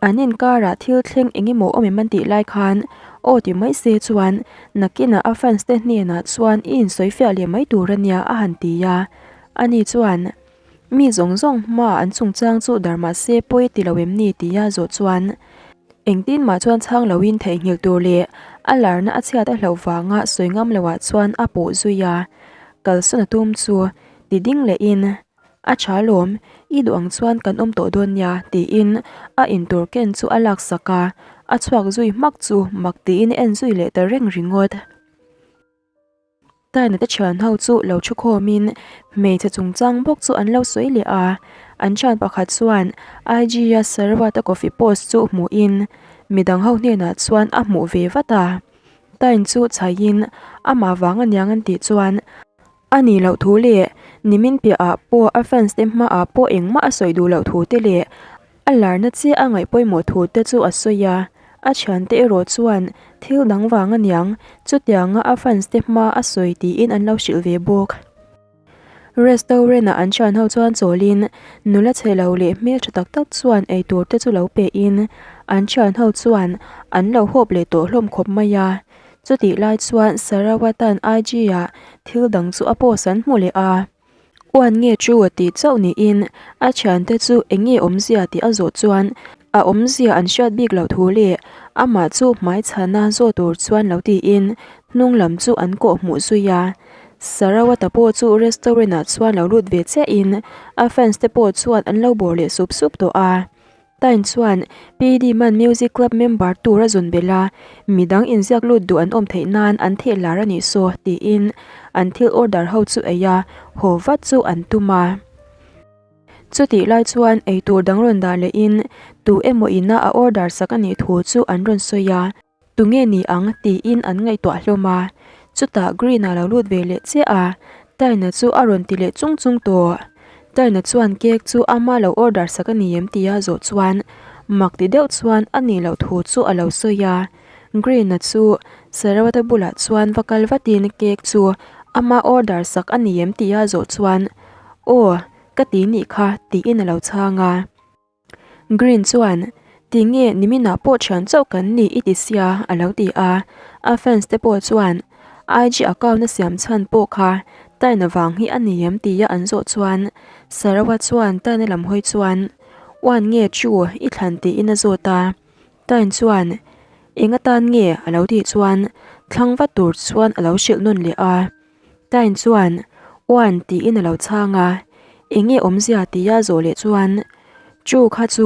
Speaker 1: an inkarah thil thleng eng emaw awm em an tih lai khan aw ti mai se chuan nakinah a fans te hnenah chuan i insawifiah leh mai tur a nia a han ti a. Ani chuan, Mi zawng zawng hma an chungchang chu dar mah se pawi ti lo em ni tia zawh chuan engtin mah chuan chhang loin theihnghilh tur leh a larna a chhiat a hlauh vanga sawi ngam loah chuan a pawh zui a, kalsawn a tum chu ti ding lehin a tha lawm, i duh ang chuan kan awm tawh dawn nia tiin a intur ken chu a laksak a, a chhuak zui hmak chu mak tiin a en zui leh ta reng ringawt. Taina te thian ho chu lo thu khawmin hmeichhe chungchang bawk chu an lo sawi leh a, an thian pakhat chuan IG a Sarawat a coffee post chu hmuhin midang ho hnenah chuan a hmuh ve vat a, Tain chu chhaihin amah vang aniang an tih chuan a nih loh thu leh nimin piahah pawh a fans te hmaah pawh engmah a sawi duh loh thu te leh A larna chiah a ngaih pawimawh thu te chu a sawi a, a thiante erawh chuan thil dang vang aniang chutianga a fans te hma a sawi tiin an lo hrilh ve bawk. Restaurant ah an thian ho chuan chawlin nula chhe lo leh hmeltha tak tak chuan eitur te chu lo pe in an thian ho chuan an lo hawp leh tawh hlawm khawp mai a. Chutih lai chuan Sarawatan IG ah thil dang chu a post an hmu leh a. Uan nge chu a tih chauh niin a thiante chu eng nge awmzia tih a zawh chuan a awmzia an hriat bik loh thu leh amah chu hmai chhana zawh tur chuan lo tiin hnung lam chu an kawh hmuh zui a. Sarawata pawh chu restaurant ah chuan lo lut ve chiahin a fans te pawh chuan an lo bawr leh sup sup tawh a. Tain chuan PD Man Music Club member tur a zawn belh a, midang inziak lut duh an awm theih nan an theh lar a nih saw tiin an thil order ho chu ei a, haw vat chu an tum a. Chutih lai chuan eitur dang rawn dah lehin tu emaw ina a order sak a nih thu chu an rawn sawi a. Tunge ni ang? tiin an ngaihtuah hlawm a. Chutah Green-a lo lut ve leh chiah a, Taina chu a rawn ti leh chung chung tawh. Taina chuan cake chu ama lo order sak a ni em tia zawh chuan mak ti deuh chuan a nih loh thu chu a lo sawi a. Green-a chu Sarawata bulah chuan va kal vatin cake chu ama order sak a ni em tia zawh chuan Aw, ka ti nih kha tiin a lo chhang a. Green chuan, Tinge niminah pawh thian chauh kan ni i ti sia, a lo ti a. A fans te pawh chuan, IG account a siam chhan pawh kha Taina vang hi a ni em tia an zawh chuan Sarawa chuan Taina lam hawi chuan Uan nge chu i thlan tiin a zawt a. Tain chuan eng atan nge a lo tih chuan thlang vat tur chuan a lo hrilh nawn leh a. Tain chuan Uan tiin a lo chhang a, eng nge awmzia tia zawh leh chuan Chu kha chu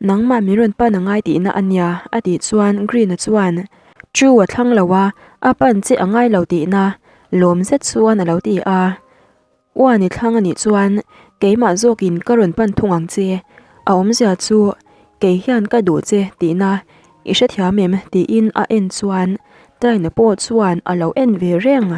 Speaker 1: nangmah min rawn pan a ngai tihna a nia a tih chuan Green-a chuan Chu a thlang lo a, a pan che a ngai lo tihna lawm zet chuan a lo ti a. Uan i thlang a nih chuan keimah zawkin ka rawn pan thung ang che, a awmzia chu kei hian ka duh che tihna i hrethiam em tiin a en chuan Taina pawh chuan a lo en ve reng.